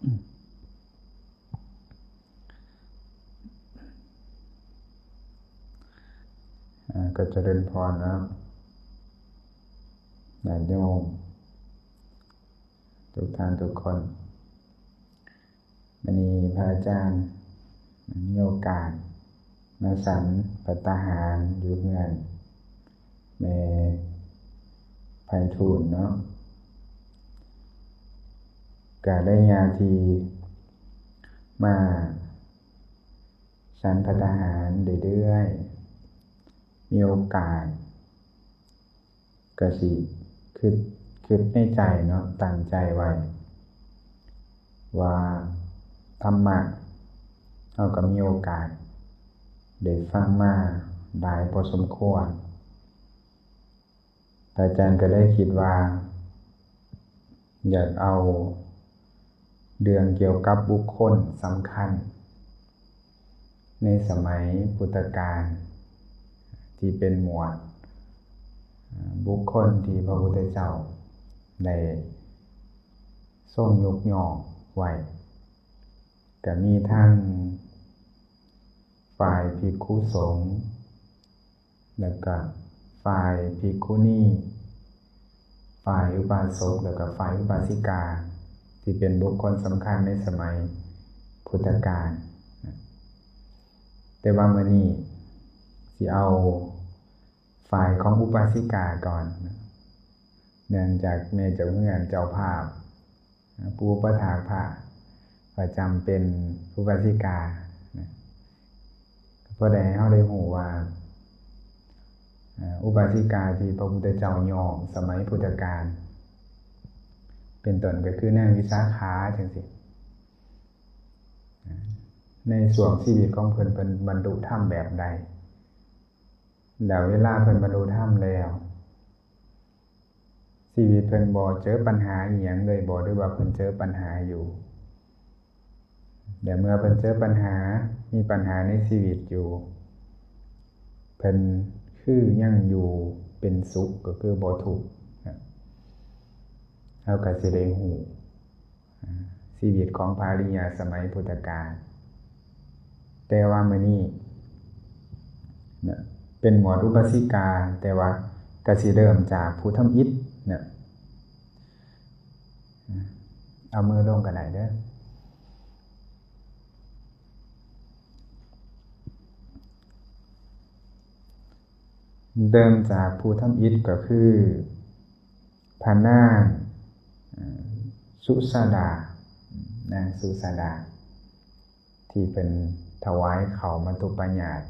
ອ່າ ກໍຈະເລີນພອນເນາະ ຍາດໂຍມທຸກທ່ານທຸກຄົນ. ມື້ນີ້ພະອາຈານມີໂອກາດມາສັນພັດຕາຫານຢູ່ເຮືອນແມ່ໄພທູນເນາະ, ກະໄດ້ຍາດທີ່ມາສັນພັດຕາຫານເລື້ອຍໆ ມີໂອກາດ ກະຊິຄິດ ຄິດໃນໃຈເນາະ, ຕັ້ງໃຈໄວ້ວ່າທຳມະເຮົາກໍມີໂອກາດໄດ້ຟັງມາຫຼາຍພໍສົມຄວນ. ພະອາຈານກໍໄດ້ຄິດວ່າ ຢາກເອົາເລື່ອງກ່ຽວກັບບຸກຄົນສຳຄັນໃນສະໄໝພຸດທະການ ທີ່ເປັນໝວດບຸກຄົນທີ່ພະພຸດທະເຈົ້າໄດ້ຊົງຍົກຍ້ອງໄວ້, ກະມີທັງຝ່າຍພິກຂຸສົງ ແລ້ວກະຝ່າຍພິກຂຸນີ, ຝ່າຍອຸບາສົກ ແລ້ວກະຝ່າຍອຸບາສິກາ ທີ່ເປັນບຸກຄົນສຳຄັນໃນສະໄໝພຸດທະການ. ແຕ່ວ່າມື້ນີ້ຊິເອົາຝ່າຍຂອງອຸບາສິກາກ່ອນ, ເນື່ອງຈາກແມ່ເຈົ້າເຮືອນເຈົ້າພາບ ຜູ້ປະຖາກພະປະຈຳເປັນອຸບາສິການະ, ເພື່ອໃຫ້ເຮົາໄດ້ຮູ້ວ່າ ອາ ອຸບາສິກາທີ່ພະພຸດທະເຈົ້າຍ້ອງສະໄໝພຸດທະການ ເປັນຕົ້ນກໍຄືນາງວິສາຂາ ຈັ່ງຊີ້ ໃນຊ່ວງຊີວິດຂອງເພິ່ນ ເພິ່ນບັນລຸທຳແບບໃດ ແລ້ວເວລາເພິ່ນບັນລຸທຳແລ້ວ ຊີວິດເພິ່ນບໍ່ເຈີປັນຫາອີ່ຫຍັງເລີຍບໍ ຫຼືວ່າເພິ່ນເຈີປັນຫາຢູ່? ແລະ ເມື່ອເພິ່ນເຈີປັນຫາ ມີປັນຫາໃນຊີວິດຢູ່ ເພິ່ນຄືຍັງຢູ່ເປັນສຸກ ກໍຄືບໍ່ທຸກນະ, ເຮົາກໍຊິໄດ້ຮູ້ ຊີວິດຂອງພະອະລິຍະສະໄໝພຸດທະການ. ແຕ່ວ່າມື້ນີ້ນະ ເປັນໝວດອຸບາສິກາ, ແຕ່ວ່າກະຊິເລີ່ມຈາກຜູ້ທຳອິດນະ, ເອົາມືລົງກໍໄດ້ເດີ້. ເລີ່ມຈາກຜູ້ທຳອິດກໍຄື ພະນາງ ເອີ່ ສຸຊາດາ, ນາງສຸຊາດາ ທີ່ເພິ່ນຖວາຍເຂົ້າມັດຖຸປະຍາດ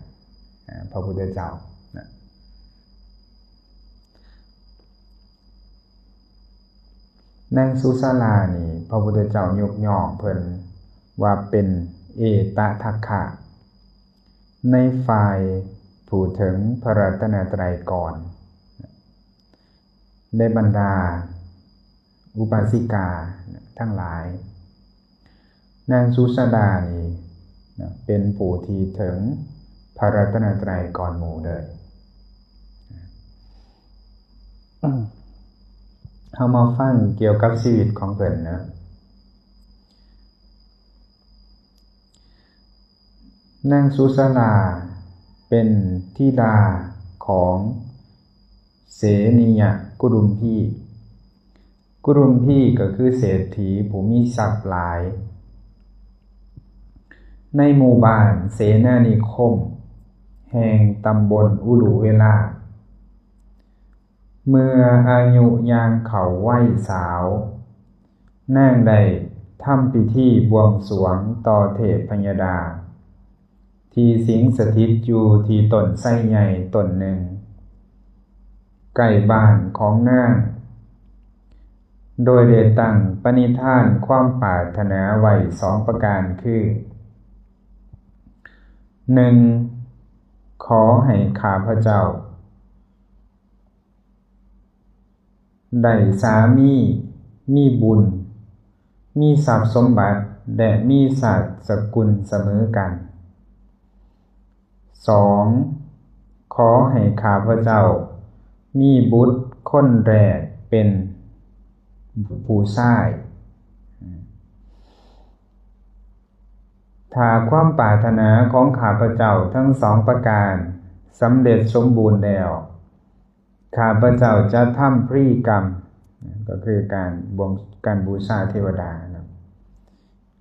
ເອີ່ ພະພຸດທະເຈົ້ານະ. ນາງສຸຊາດານີ້ ພະພຸດທະເຈົ້າຍົກຍ້ອງເພິ່ນວ່າເປັນເອຕະທັກຂະ ໃນຝ່າຍຜູ້ເຖິງພະລັດຕະນະໄຕກ່ອນ ໃນບັນດາອຸບາສິກາທັງຫຼາຍ, ນາງສຸຊາດານີ້ເປັນຜູ້ທີ່ເຖິງພະລັດຕະນະໄຕກ່ອນໝູ່ເລີຍ. ເຮົາມາຟັງກ່ຽວກັບຊີວິດຂອງເພິ່ນເນາະ. ນາງສຸຊາລາເປັນທິດາຂອງເສນີຍະກຸລຸມພີ. ກຸລຸມພີກໍຄືເສດຖີຜູ້ມີຊັບຫຼາຍ ໃນໝູ່ບ້ານເສນານິຄົມ ແຫ່ງຕຳບົນອຸລຸເວລາ. ເມື່ອອາຍຸຍ່າງເຂົ້າໄວສາວ, ນາງໄດ້ທຳພິທີບວງສວງຕໍ່ເທບພະຍະດາ ທີ່ສິງສະຖິດຢູ່ທີ່ຕົ້ນໄຊໃຫຍ່ຕົ້ນໜຶ່ງ ໃກ້ບ້ານຂອງນາງ, ໂດຍໄດ້ຕັ້ງປະນິທານຄວາມປາດຖະໜາໄວ້ສອງປະການຄື, ໜຶ່ງ ຂໍໃຫ້ຂ້າພະເຈົ້າ ໄດ້ສາມີ, ມີບຸນ, ມີຊັບສົມບັດ ແລະ ມີຊາດສະກຸນສະເໝີກັນ. ສອງ ຂໍໃຫ້ຂ້າພະເຈົ້າມີບຸດຄົນແລກເປັນຜູ້ຊາຍ. ຖ້າຄວາມປາດຖະໜາຂອງຂ້າພະເຈົ້າທັງສອງປະການສຳເລັດສົມບູນແລ້ວ ຂ້າພະເຈົ້າຈະທຳພິທີກຳ ກໍຄືການບວງ ການບູຊາເທວະດານະ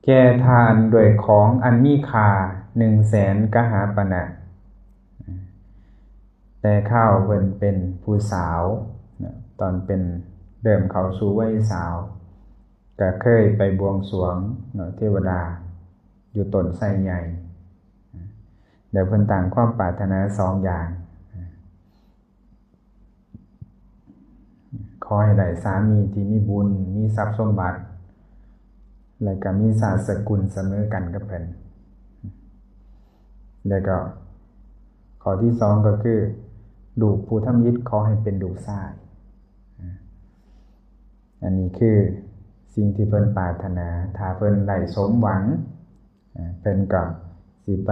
ແກ່ທ່ານດ້ວຍຂອງອັນມີຄ່າໜຶ່ງແສນກະຫາປະນະ ແຕ່ຄາວເພິ່ນເປັນຜູ້ສາວນະ ຕອນເປັນ ເລີ່ມເຂົ້າສູ່ໄວສາວ ກະເຄີຍໄປບວງສວງເນາະ ເທວະດາຢູ່ຕົ້ນໄຊໃຫຍ່ ແລ້ວເພິ່ນຕັ້ງຄວາມປາດຖະໜາສອງຢ່າງ ຂໍໃຫ້ໄດ້ສາມີທີ່ມີບຸນ ມີຊັບສົມບັດ ແລະກະມີຊາດສະກຸນສະເໝີກັນກັບເພິ່ນ ແລະກໍຂໍ້ທີສອງກໍຄື ລູກຜູ້ທຳອິດຂໍໃຫ້ເປັນລູກຊາຍ. ອັນນີ້ຄືສິ່ງທີ່ເພິ່ນປາດຖະໜາ ຖ້າເພິ່ນໄດ້ສົມຫວັງ ເພິ່ນກໍຊິໄປ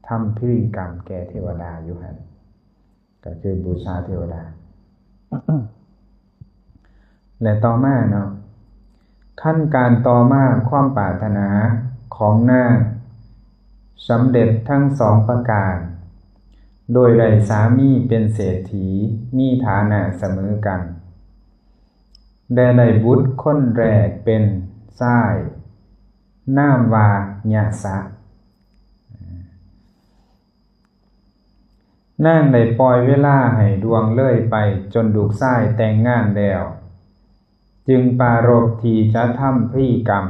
ທຳພິທີກຳແກ່ເທວະດາຢູ່ຫັ້ນ ກໍຄືບູຊາເທວະດາ ແລະຕໍ່ມາເນາະ ຂັ້ນການຕໍ່ມາ ຄວາມປາດຖະໜາຂອງນາງສຳເລັດທັງສອງປະການ ໂດຍໄດ້ສາມີເປັນເສດຖີ ມີຖານະສະເໝີກັນ ແລະໄດ້ບຸດຄົນແລກເປັນຊາຍ ນາມວ່າຍະສະ. ນາງໄດ້ປ່ອຍເວລາໃຫ້ລ່ວງເລີຍໄປຈົນລູກຊາຍແຕ່ງງານແລ້ວ ຈຶ່ງປາລົບທີ່ຈະທຳພິທີກຳ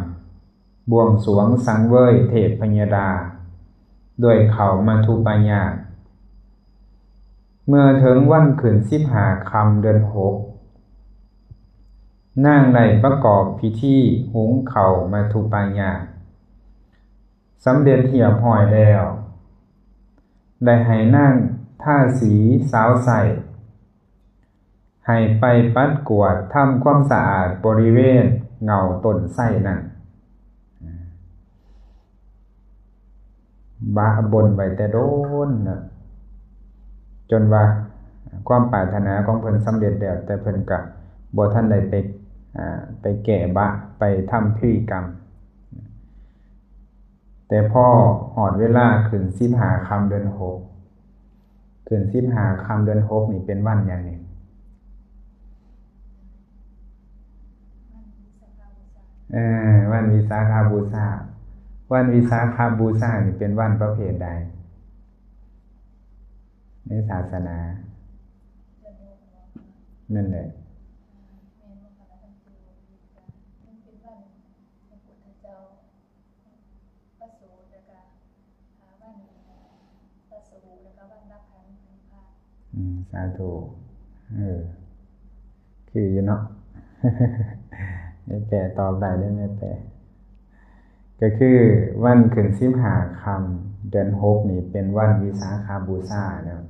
ບວງສວງສັງເຫວີຍເທບພະຍະດາ ດ້ວຍເຂົ້າມັດຖຸປາຍາດ. ເມື່ອເຖິງວັນຂຶ້ນສິບຫ້າຄ່ຳເດືອນຫົກ ນາງໄດ້ປະກອບພິທີຫຸງເຂົ້າມັດຖຸປາຍາດ ສຳເລັດຮຽບຮ້ອຍແລ້ວ ໄດ້ໃຫ້ນາງທາສີສາວໃຊ້ ໃຫ້ໄປປັດກວາດທຳຄວາມສະອາດບໍລິເວນເຫງົ້າຕົ້ນໄຊນັ້ນ. ບະ ບົນໄວ້ແຕ່ດົນນະ ຈົນວ່າຄວາມປາດຖະໜາຂອງເພິ່ນສຳເລັດແລ້ວ ແຕ່ເພິ່ນກະບໍ່ທັນໄດ້ໄປ ອາ ໄປແກ້ບະ ໄປທຳພິທີກຳ. ແຕ່ພໍຮອດເວລາຂຶ້ນສິບຫ້າຄ່ຳເດືອນຫົກ ຂຶ້ນສິບຫ້າຄ່ຳເດືອນຫົກນີ້ເປັນວັນຫຍັງນີ້? ເອີ ວັນວິສາຂະບູຊາ. ວັນວິສາຂະບູຊານີ້ເປັນວັນປະເພດໃດໃນສາສະໜາ? ແມ່ນແຫຼະ. ອືມ ສາທຸ. ເອີ ຄືຢູ່ເນາະ ແມ່ແປຕອບໄດ້ເດ້ ແມ່ແປ. ກໍຄືວັນຂຶ້ນສິບຫ້າຄ່ຳເດືອນຫົກນີ້ເປັນວັນວິສາຂະບູຊາເນາະ.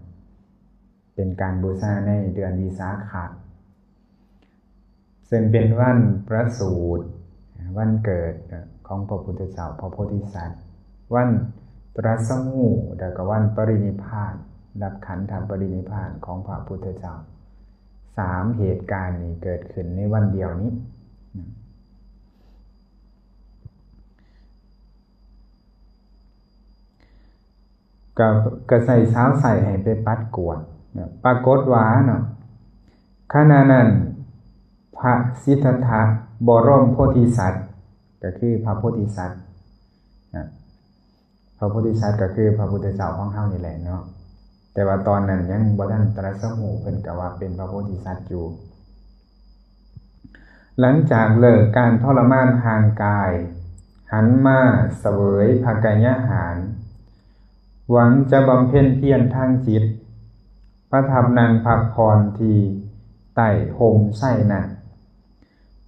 ເປັນການບູຊາໃນເດືອນວິສາຂະ ເຊິ່ງເປັນວັນປະສູດ ວັນເກີດຂອງພະພຸດທະເຈົ້າ ພະໂພທິສັດ, ວັນຕະລັດສະຮູ້ ແລ້ວກໍວັນປະລິນິພານ ດັບຂັນທະປະລິນິພານຂອງພະພຸດທະເຈົ້າ. ສາມເຫດການນີ້ເກີດຂຶ້ນໃນວັນດຽວນີ້. ກໍ ກໍໃຊ້ສາວໃຊ້ໃຫ້ໄປປັດກວາດເນາະ. ປາກົດວ່າເນາະ ຂະນະນັ້ນ ພະສິດທັດຖະບໍລົມໂພທິສັດ ກໍຄືພະໂພທິສັດນະ ພະໂພທິສັດກໍຄືພະພຸດທະເຈົ້າຂອງເຮົານີ້ແຫຼະເນາະ. ແຕ່ວ່າຕອນນັ້ນຍັງບໍ່ທັນຕະລັດສະຮູ້ ເພິ່ນກໍວ່າເປັນພະໂພທິສັດຢູ່. ຫຼັງຈາກເລີກການທໍລະມານຮ່າງກາຍ ຫັນມາສະເຫວີຍພະກະຍາຫານ ຫວັງຈະບຳເພັນພຽນທາງຈິດ. ປະທັບນັ່ງພັກຜ່ອນທີ່ໃຕ້ຮົ່ມໄຊນັ້ນ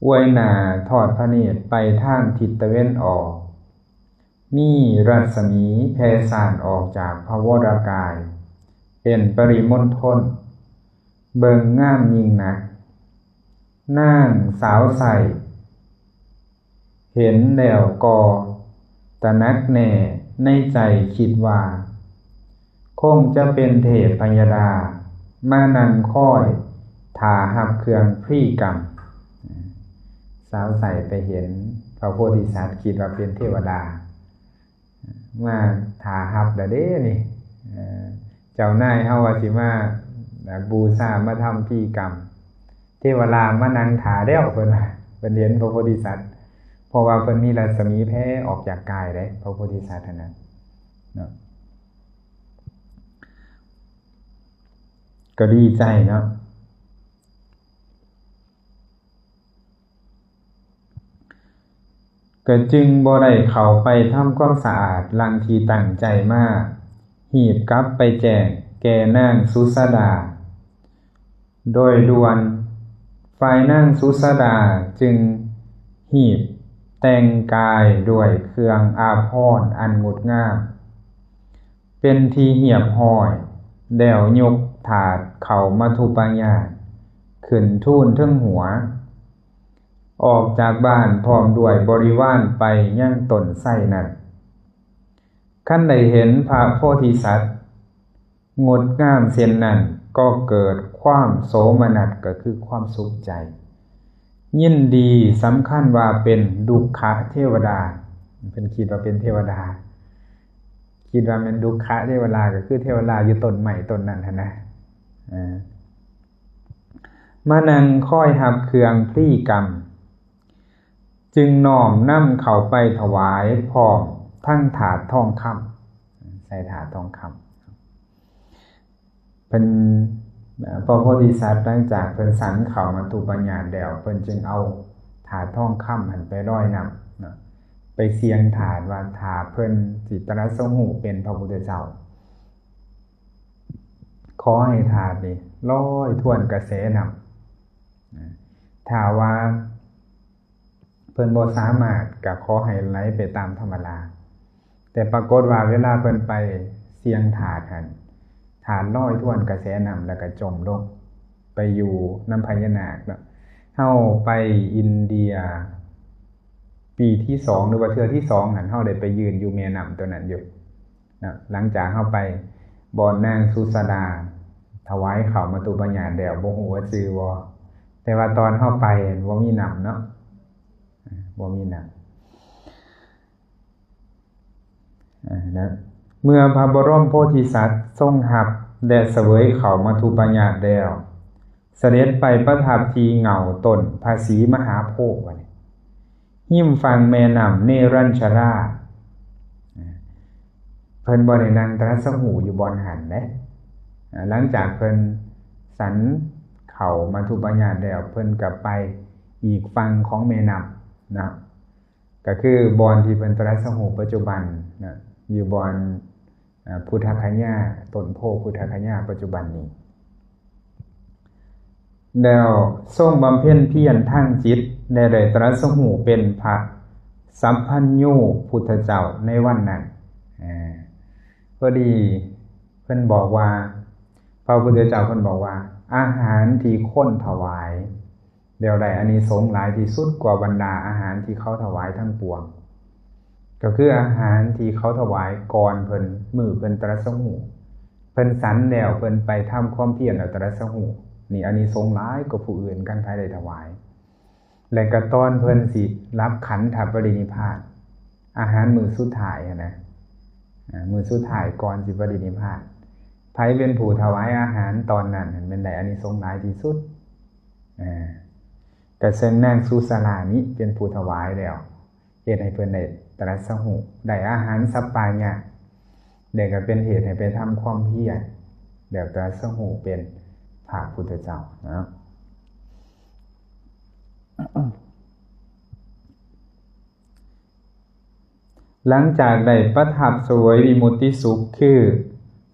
ອວຍໜ້າທອດພະເນດໄປທາງທິດຕາເວັນອອກ. ມີລັດສະໝີແຜ່ສານອອກຈາກພະວໍລະກາຍເປັນປະລິມົນທົນ ເບິ່ງງາມຍິ່ງນັກ. ນາງສາວໃຊ້ເຫັນແລ້ວກໍຕະໜັກແນ່ໃນໃຈ ຄິດວ່າ ຄົງຈະເປັນເທບພະຍະດາມານັ່ງຄອຍຖ້າຮັບເຄື່ອງພລີກຳ. ສາວໃຊ້ໄປເຫັນພະໂພທິສັດ ຄິດວ່າເປັນເທວະດາ ມາຖ້າຮັບແລ້ວເດ້ນີ້ ເອີ ເຈົ້ານາຍເຮົາວ່າຊິມາ ເອີ ບູຊາ ມາທຳພິທີກຳ ເທວະດາມານັ່ງຖ້າແລ້ວ ເພິ່ນວ່າ ເພິ່ນເຫັນພະໂພທິສັດ ເພາະວ່າເພິ່ນມີລັດສະໝີແຜ່ອອກຈາກກາຍເດ້ ພະໂພທິສັດຫັ້ນນະເນາະ ກໍດີໃຈເນາະ. ກໍຈຶ່ງບໍ່ໄດ້ເຂົ້າໄປທຳຄວາມສະອາດດັ່ງທີ່ຕັ້ງໃຈມາ, ຮີບກັບໄປແຈ້ງແກ່ນາງສຸຊາດາໂດຍດ່ວນ. ຝ່າຍນາງສຸຊາດາຈຶ່ງຮີບແຕ່ງກາຍດ້ວຍເຄື່ອງອາພອນອັນງົດງາມ ເປັນທີ່ຮຽບຮ້ອຍ ແລ້ວຍົກຖາດເຂົ້າມັດຖຸປາຍາດຂຶ້ນທູນເທິງຫົວ ອອກຈາກບ້ານພ້ອມດ້ວຍບໍລິວານໄປຍັງຕົ້ນໄຊນັ້ນ. ຄັນໄດ້ເຫັນພະໂພທິສັດງົດງາມເຊັ່ນນັ້ນ ກໍເກີດຄວາມໂສມະນັດ ກໍຄືຄວາມສຸກໃຈ ຍິນດີສຳຄັນວ່າເປັນດຸກຂະເທວະດາ. ເພິ່ນຄິດວ່າເປັນເທວະດາ ຄິດວ່າແມ່ນດຸກຂະເທວະດາ ກໍຄືເທວະດາຢູ່ຕົ້ນໄມ້ຕົ້ນນັ້ນຫັ້ນນະ. ເອີ ມານັ່ງຄອຍຮັບເຄື່ອງພລີກຳ ຈຶ່ງນ້ອມນຳເຂົ້າໄປຖວາຍພ້ອມທັງຖາດທອງຄຳ ໃສ່ຖາດທອງຄຳ. ເພິ່ນ ເອີ ພະໂພທິສັດ ຫຼັງຈາກເພິ່ນສັນເຂົ້າມັດຖຸປາຍາດແລ້ວ ເພິ່ນຈຶ່ງເອົາຖາດທອງຄຳຫັ້ນໄປລອຍນ້ຳເນາະ ໄປສ່ຽງຖາດວ່າ ຖ້າເພິ່ນຊິຕະລັດສະຮູ້ເປັນພະພຸດທະເຈົ້າ ຂໍໃຫ້ຖາດນີ້ລອຍທວນກະແສນ້ຳ. ຖ້າວ່າເພິ່ນບໍ່ສາມາດ ກໍຂໍໃຫ້ໄຫຼໄປຕາມທຳມະດາ. ແຕ່ປາກົດວ່າເວລາເພິ່ນໄປສ່ຽງຖາດຫັ້ນ ຖາດລອຍທວນກະແສນ້ຳ ແລ້ວກໍຈົມລົງໄປຢູ່ນຳພະຍານາກເນາະ. ເຮົາໄປອິນເດຍປີທີສອງ ຫຼືວ່າເທື່ອທີສອງຫັ້ນ ເຮົາໄດ້ໄປຢືນຢູ່ແມ່ນ້ຳຕົວນັ້ນຢູ່ ນະ. ຫຼັງຈາກເຮົາໄປບ່ອນນາງສຸຊາດາຖວາຍເຂົ້າມັດຖຸປາຍາດແລ້ວ ບໍ່ຮູ້ວ່າຊື່ບໍ່ ແຕ່ວ່າຕອນເຮົາໄປບໍ່ມີນ້ຳເນາະ ບໍ່ມີນ້ຳ ອາ ນະ. ເມື່ອພະບໍລົມໂພທິສັດຊົງຮັບ ແລະ ສະເຫວີຍເຂົ້າມັດຖຸປາຍາດແລ້ວ ສະເດັດໄປປະທັບທີ່ເຫງົ້າຕົ້ນພະສີມະຫາໂພບາດນີ້ ຮິມຝັ່ງແມ່ນ້ຳເນລັນຊະລາ. ເພິ່ນບໍ່ໄດ້ນັ່ງຕະລັດສະຮູ້ຢູ່ບ່ອນຫັ້ນເດ້. ຫຼັງຈາກເພິ່ນສັນເຂົ້າມັດຖຸປາຍາດແລ້ວ ເພິ່ນກໍໄປອີກຝັ່ງຂອງແມ່ນ້ຳນະ ກໍຄືບ່ອນທີ່ເພິ່ນຕະລັດສະຮູ້ປັດຈຸບັນນະ ຢູ່ບ່ອນ ອາ ພຸດທະຄະຍາ ຕົ້ນໂພພຸດທະຄະຍາປັດຈຸບັນນີ້ ແລ້ວຊົງບຳເພັນພຽນທາງຈິດ ແລະ ໄດ້ຕະລັດສະຮູ້ເປັນພະສັບພັນຍູພຸດທະເຈົ້າໃນວັນນັ້ນ. ອາ ພໍດີເພິ່ນບອກວ່າ ພະພຸດທະເຈົ້າເພິ່ນບອກວ່າ ອາຫານທີ່ຄົນຖວາຍ ແລ້ວໄດ້ອານິສົງຫຼາຍທີ່ສຸດກວ່າບັນດາອາຫານທີ່ເຂົາຖວາຍທັງປວງ ກໍຄືອາຫານທີ່ເຂົາຖວາຍກ່ອນເພິ່ນ ມື້ເພິ່ນຕະລັດສະຮູ້ ເພິ່ນສັນແລ້ວ ເພິ່ນໄປທຳຄວາມພຽນແລ້ວຕະລັດສະຮູ້ ນີ້ອານິສົງຫຼາຍກວ່າຜູ້ອື່ນ ຄັນໃຜໄດ້ຖວາຍ. ແລະ ກໍຕອນເພິ່ນຊິລັບຂັນທະປະລິນິພານ ອາຫານມື້ສຸດທ້າຍຫັ້ນນະ ອາ ມື້ສຸດທ້າຍກ່ອນຊິປະລິນິພານ ໃຜເປັນຜູ້ຖວາຍອາຫານຕອນນັ້ນຫັ້ນ ແມ່ນໄດ້ອານິສົງຫຼາຍທີ່ສຸດ. ອາ ກະເຊິ່ງນາງສຸຊາລານີ້ເປັນຜູ້ຖວາຍແລ້ວ ເຮັດໃຫ້ເພິ່ນໄດ້ຕະລັດສະຮູ້ ໄດ້ອາຫານສັບປາຍະ ແລະ ກະເປັນເຫດໃຫ້ໄປທຳຄວາມພຽນ ແລ້ວຕະລັດສະຮູ້ເປັນພະພຸດທະເຈົ້າເນາະ. ຫຼັງຈາກໄດ້ປະທັບສະເຫວີຍວິມຸດຕິສຸກ ຄື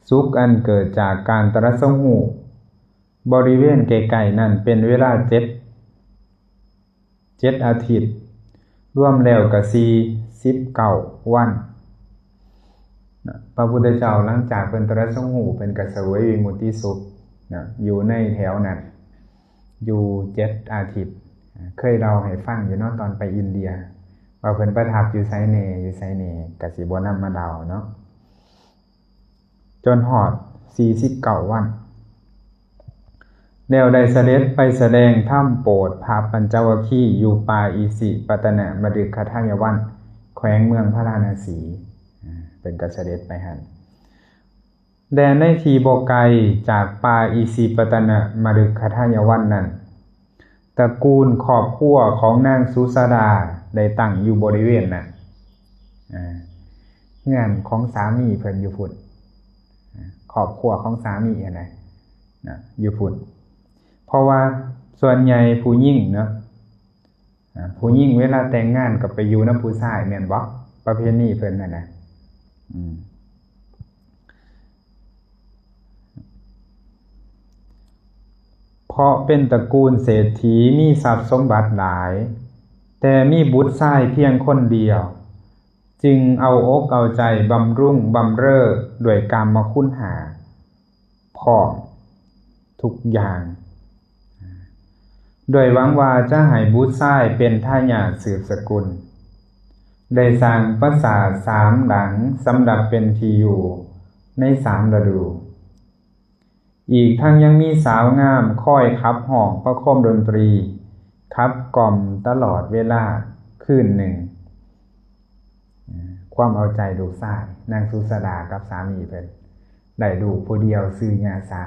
ສຸກອັນເກີດຈາກການຕະລັດສະຮູ້ບໍລິເວນໃກ້ໆນັ້ນເປັນເວລາເຈັດ ເຈັດອາທິດ ລວມແລ້ວກະສີ່ສິບເກົ້າວັນ. ພະພຸດທະເຈົ້າຫຼັງຈາກເພິ່ນຕະລັດສະຮູ້ ເພິ່ນກະສະເຫວີຍວິມຸດຕິສຸກນະ ຢູ່ໃນແຖວນັ້ນ ຢູ່ເຈັດອາທິດ. ເຄີຍເລົ່າໃຫ້ຟັງຢູ່ເນາະ ຕອນໄປອິນເດຍ ວ່າເພິ່ນປະທັບຢູ່ໃສແດ່ ຢູ່ໃສແດ່ ກະຊິບໍ່ນຳມາເລົ່າເນາະ. ຈົນຮອດສີ່ສິບເກົ້າວັນ ແລ້ວໄດ້ສະເດັດໄປສະແດງທຳໂປດພະປັນຈະວັກຄີຢູ່ປ່າອິສິປະຕະນະມະດຶກຂະທາຍະວັນ ແຂວງເມືອງພາລານະສີ. ເພິ່ນກໍສະເດັດໄປຫັ້ນ. ແລະໃນທີ່ບໍ່ໄກຈາກປ່າອິສິປະຕະນະມະລິກຂະທາຍະວັນນັ້ນ, ຕະກູນຄອບຄົວຂອງນາງສຸຊາດາໄດ້ຕັ້ງຢູ່ບໍລິເວນນັ້ນ. ອາ ເຮືອນຂອງສາມີເພິ່ນຢູ່ພຸ້ນ, ອາ ຄອບຄົວຂອງສາມີຫັ້ນນະ ນະ ຢູ່ພຸ້ນ. ເພາະວ່າສ່ວນໃຫຍ່ຜູ້ຍິງເນາະ, ອາ ຜູ້ຍິງເວລາແຕ່ງງານກໍໄປຢູ່ນຳຜູ້ຊາຍແມ່ນບໍ່? ປະເພນີເພິ່ນຫັ້ນນະ. ອືມ ເພາະເປັນຕະກູນເສດຖີ ມີຊັບສົມບັດຫຼາຍ, ແຕ່ມີບຸດຊາຍພຽງຄົນດຽວ, ຈຶ່ງເອົາອົກເອົາໃຈບຳລຸງບຳເຣີດ້ວຍກາມະຄຸນຫ້າພ້ອມທຸກຢ່າງ, ໂດຍຫວັງວ່າຈະໃຫ້ບຸດຊາຍເປັນທາຍາດສືບສະກຸນ. ໄດ້ສ້າງປາສາດສາມຫຼັງສຳລັບເປັນທີ່ຢູ່ໃນສາມລະດູ. ອີກທັງຍັງມີສາວງາມຄອຍຂັບຮ້ອງປະໂຄມດົນຕຣີ, ຂັບກ່ອມຕະຫຼອດເວລາຄືນໜຶ່ງ. ຄວາມເອົາໃຈລູກຊາຍ, ນາງສຸຊາດາກັບສາມີເພິ່ນ ໄດ້ລູກຜູ້ດຽວຊື່ຍາສາ,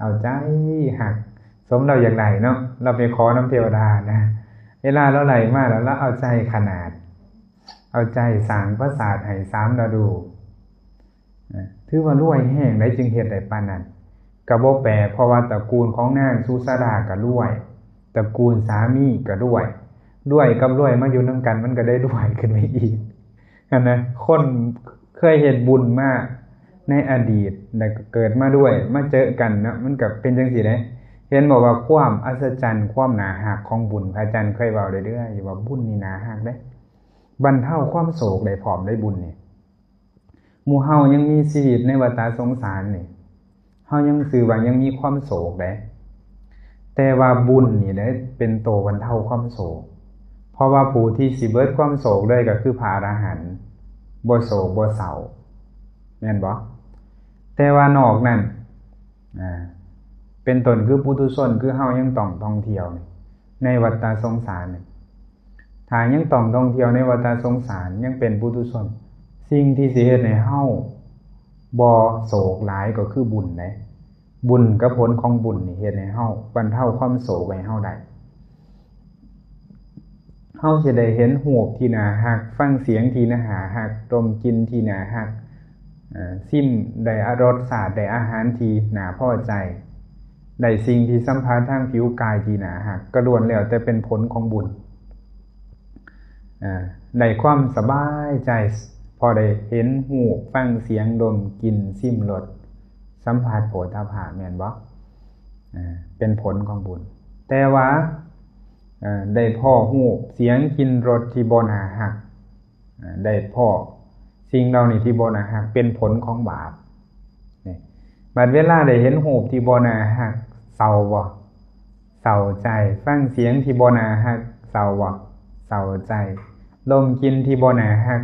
ເອົາໃຈຮັກ, ສົມລາວຢາກໄດ້ເນາະ, ລາວໄປຂໍນຳເທວະດານະ. ເວລາລາວໄດ້ມາແລ້ວ ລາວເອົາໃຈຂະໜາດ, ເອົາໃຈສ້າງປາສາດໃຫ້ສາມລະດູ. ນະ ຖືວ່າລວຍແຮງໃດຈຶ່ງເຮັດໄດ້ປານນັ້ນ. ກະບໍ່ແປກ ເພາະວ່າຕະກູນຂອງນາງສຸຊາດາກະລວຍ, ຕະກູນສາມີກະລວຍ, ລວຍກັບລວຍມາຢູ່ນຳກັນ ມັນກະໄດ້ລວຍຂຶ້ນໄປອີກຫັ້ນນະ. ຄົນເຄີຍເຮັດບຸນມາໃນອະດີດ ແລ້ວກະເກີດມາລວຍ ມາເຈີກັນເນາະ, ມັນກະເປັນຈັ່ງຊີ້ເດ້. ເຫັນບໍ່ວ່າຄວາມອັດສະຈັນ ຄວາມໜ້າຮັກຂອງບຸນ? ພະອາຈານເຄີຍເວົ້າເລື້ອຍໆຢູ່ວ່າ ບຸນນີ້ໜ້າຮັກເດ້, ບັນເທົາຄວາມໂສກໄດ້ພ້ອມເດ້ ບຸນນີ້. ໝູ່ເຮົາຍັງມີຊີວິດໃນວັດຕະສົງສານນີ້, ເຮົາຍັງ ຊື່ວ່າຍັງມີຄວາມໂສກເດ້, ແຕ່ວ່າບຸນນີ້ແຫຼະເປັນໂຕບັນເທົາຄວາມໂສກ. ເພາະວ່າຜູ້ທີ່ຊິເບິດຄວາມໂສກເລີຍກໍຄືພະອະລະຫັນ, ບໍ່ໂສກບໍ່ເສົ້າ, ແມ່ນບໍ່? ແຕ່ວ່ານອກນັ້ນ ອາ ເປັນຕົ້ນຄືປຸຖຸຊົນ ຄືເຮົາຍັງຕ້ອງທ່ອງທ່ຽວໃນວັດຕະສົງສານນີ້. ຖ້າຍັງຕ້ອງທ່ອງທ່ຽວໃນວັດຕະສົງສານ, ຍັງເປັນປຸຖຸຊົນ, ສິ່ງທີ່ຊິເຮັດໃຫ້ເຮົາບໍ່ໂສກຫຼາຍກໍຄືບຸນເດ້. ບຸນກັບຜົນຂອງບຸນນີ້ເຮັດໃຫ້ເຮົາບັນເທົາຄວາມໂສກໃຫ້ເຮົາໄດ້. ເຮົາຊິໄດ້ເຫັນຮູບທີ່ໜ້າຮັກ, ຟັງສຽງທີ່ໜ້າຮັກ, ດົມກິ່ນທີ່ໜ້າຮັກ, ເອີ່ ຊິມໄດ້ອາ ລົດຊາດ ໄດ້ອາຫານທີ່ໜ້າພໍໃຈ, ໄດ້ສິ່ງທີ່ສຳຜັດທາງຜິວກາຍທີ່ໜ້າຮັກ, ກໍລ້ວນແລ້ວແຕ່ເປັນຜົນຂອງບຸນ. ອາ ໄດ້ຄວາມສະບາຍໃຈ ເພາະໄດ້ເຫັນຮູບ, ຟັງສຽງ, ດົມກິ່ນ, ຊິມລົດ, ສຳຜັດໂຜດຖະພະ ແມ່ນບໍ່? ອາ ເປັນຜົນຂອງບຸນ. ແຕ່ວ່າ ເອີ່ ໄດ້ພໍ້ຮູບ, ສຽງ, ກິ່ນ, ລົດທີ່ບໍ່ໜ້າຮັກ, ອາ ໄດ້ພໍ້ສິ່ງເຫຼົ່ານີ້ທີ່ບໍ່ໜ້າຮັກ ເປັນຜົນຂອງບາບ. ນີ້ ບັດເວລາໄດ້ເຫັນຮູບທີ່ບໍ່ໜ້າຮັກ ເສົ້າບໍ່? ເສົ້າໃຈ. ຟັງສຽງທີ່ບໍ່ໜ້າຮັກ ເສົ້າບໍ່? ເສົ້າໃຈ. ດົມກິ່ນທີ່ບໍ່ໜ້າຮັກ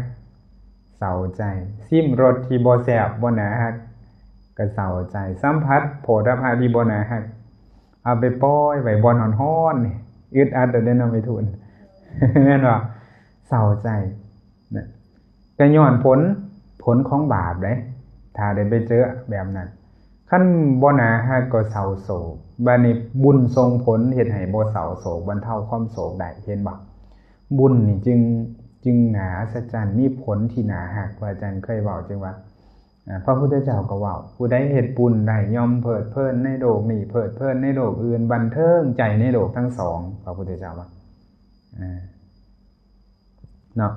ເສົ້າໃຈ. ຊິມລົດທີ່ບໍ່ແຊບ ບໍ່ໜ້າຮັກ ກໍເສົ້າໃຈ. ສຳຜັດໂຜດຖະພະທີ່ບໍ່ໜ້າຮັກ ເອົາໄປປ່ອຍໄວ້ບ່ອນຮ້ອນໆ ນີ້ ອຶດອັດເດ້ເນາະ ແມ່ທູນ ແມ່ນບໍ່? ເສົ້າໃຈນະ ກໍຍ້ອນຜົນ, ຜົນຂອງບາບເດ້ ຖ້າໄດ້ໄປເຈີແບບນັ້ນ. ຄັນບໍ່ໜ້າຮັກກໍເສົ້າໂສກ. ບາດນີ້ບຸນສົ່ງຜົນເຮັດໃຫ້ບໍ່ເສົ້າໂສກ, ບັນເທົາຄວາມໂສກໄດ້. ເຫັນບໍ່? ບຸນນີ້ຈຶ່ງ, ຈຶ່ງໜ້າອັດສະຈັນ, ມີຜົນທີ່ໜ້າຮັກ. ພະອາຈານເຄີຍເວົ້າຈຶ່ງວ່າ ອາ ພະພຸດທະເຈົ້າກໍເວົ້າ, ຜູ້ໃດເຮັດບຸນໄດ້ ຍ່ອມເພີດເພີນໃນໂລກນີ້, ເພີດເພີນໃນໂລກອື່ນ, ບັນເທີງໃຈໃນໂລກທັງສອງ. ພະພຸດທະເຈົ້າວ່າ ອາ ເນາະ.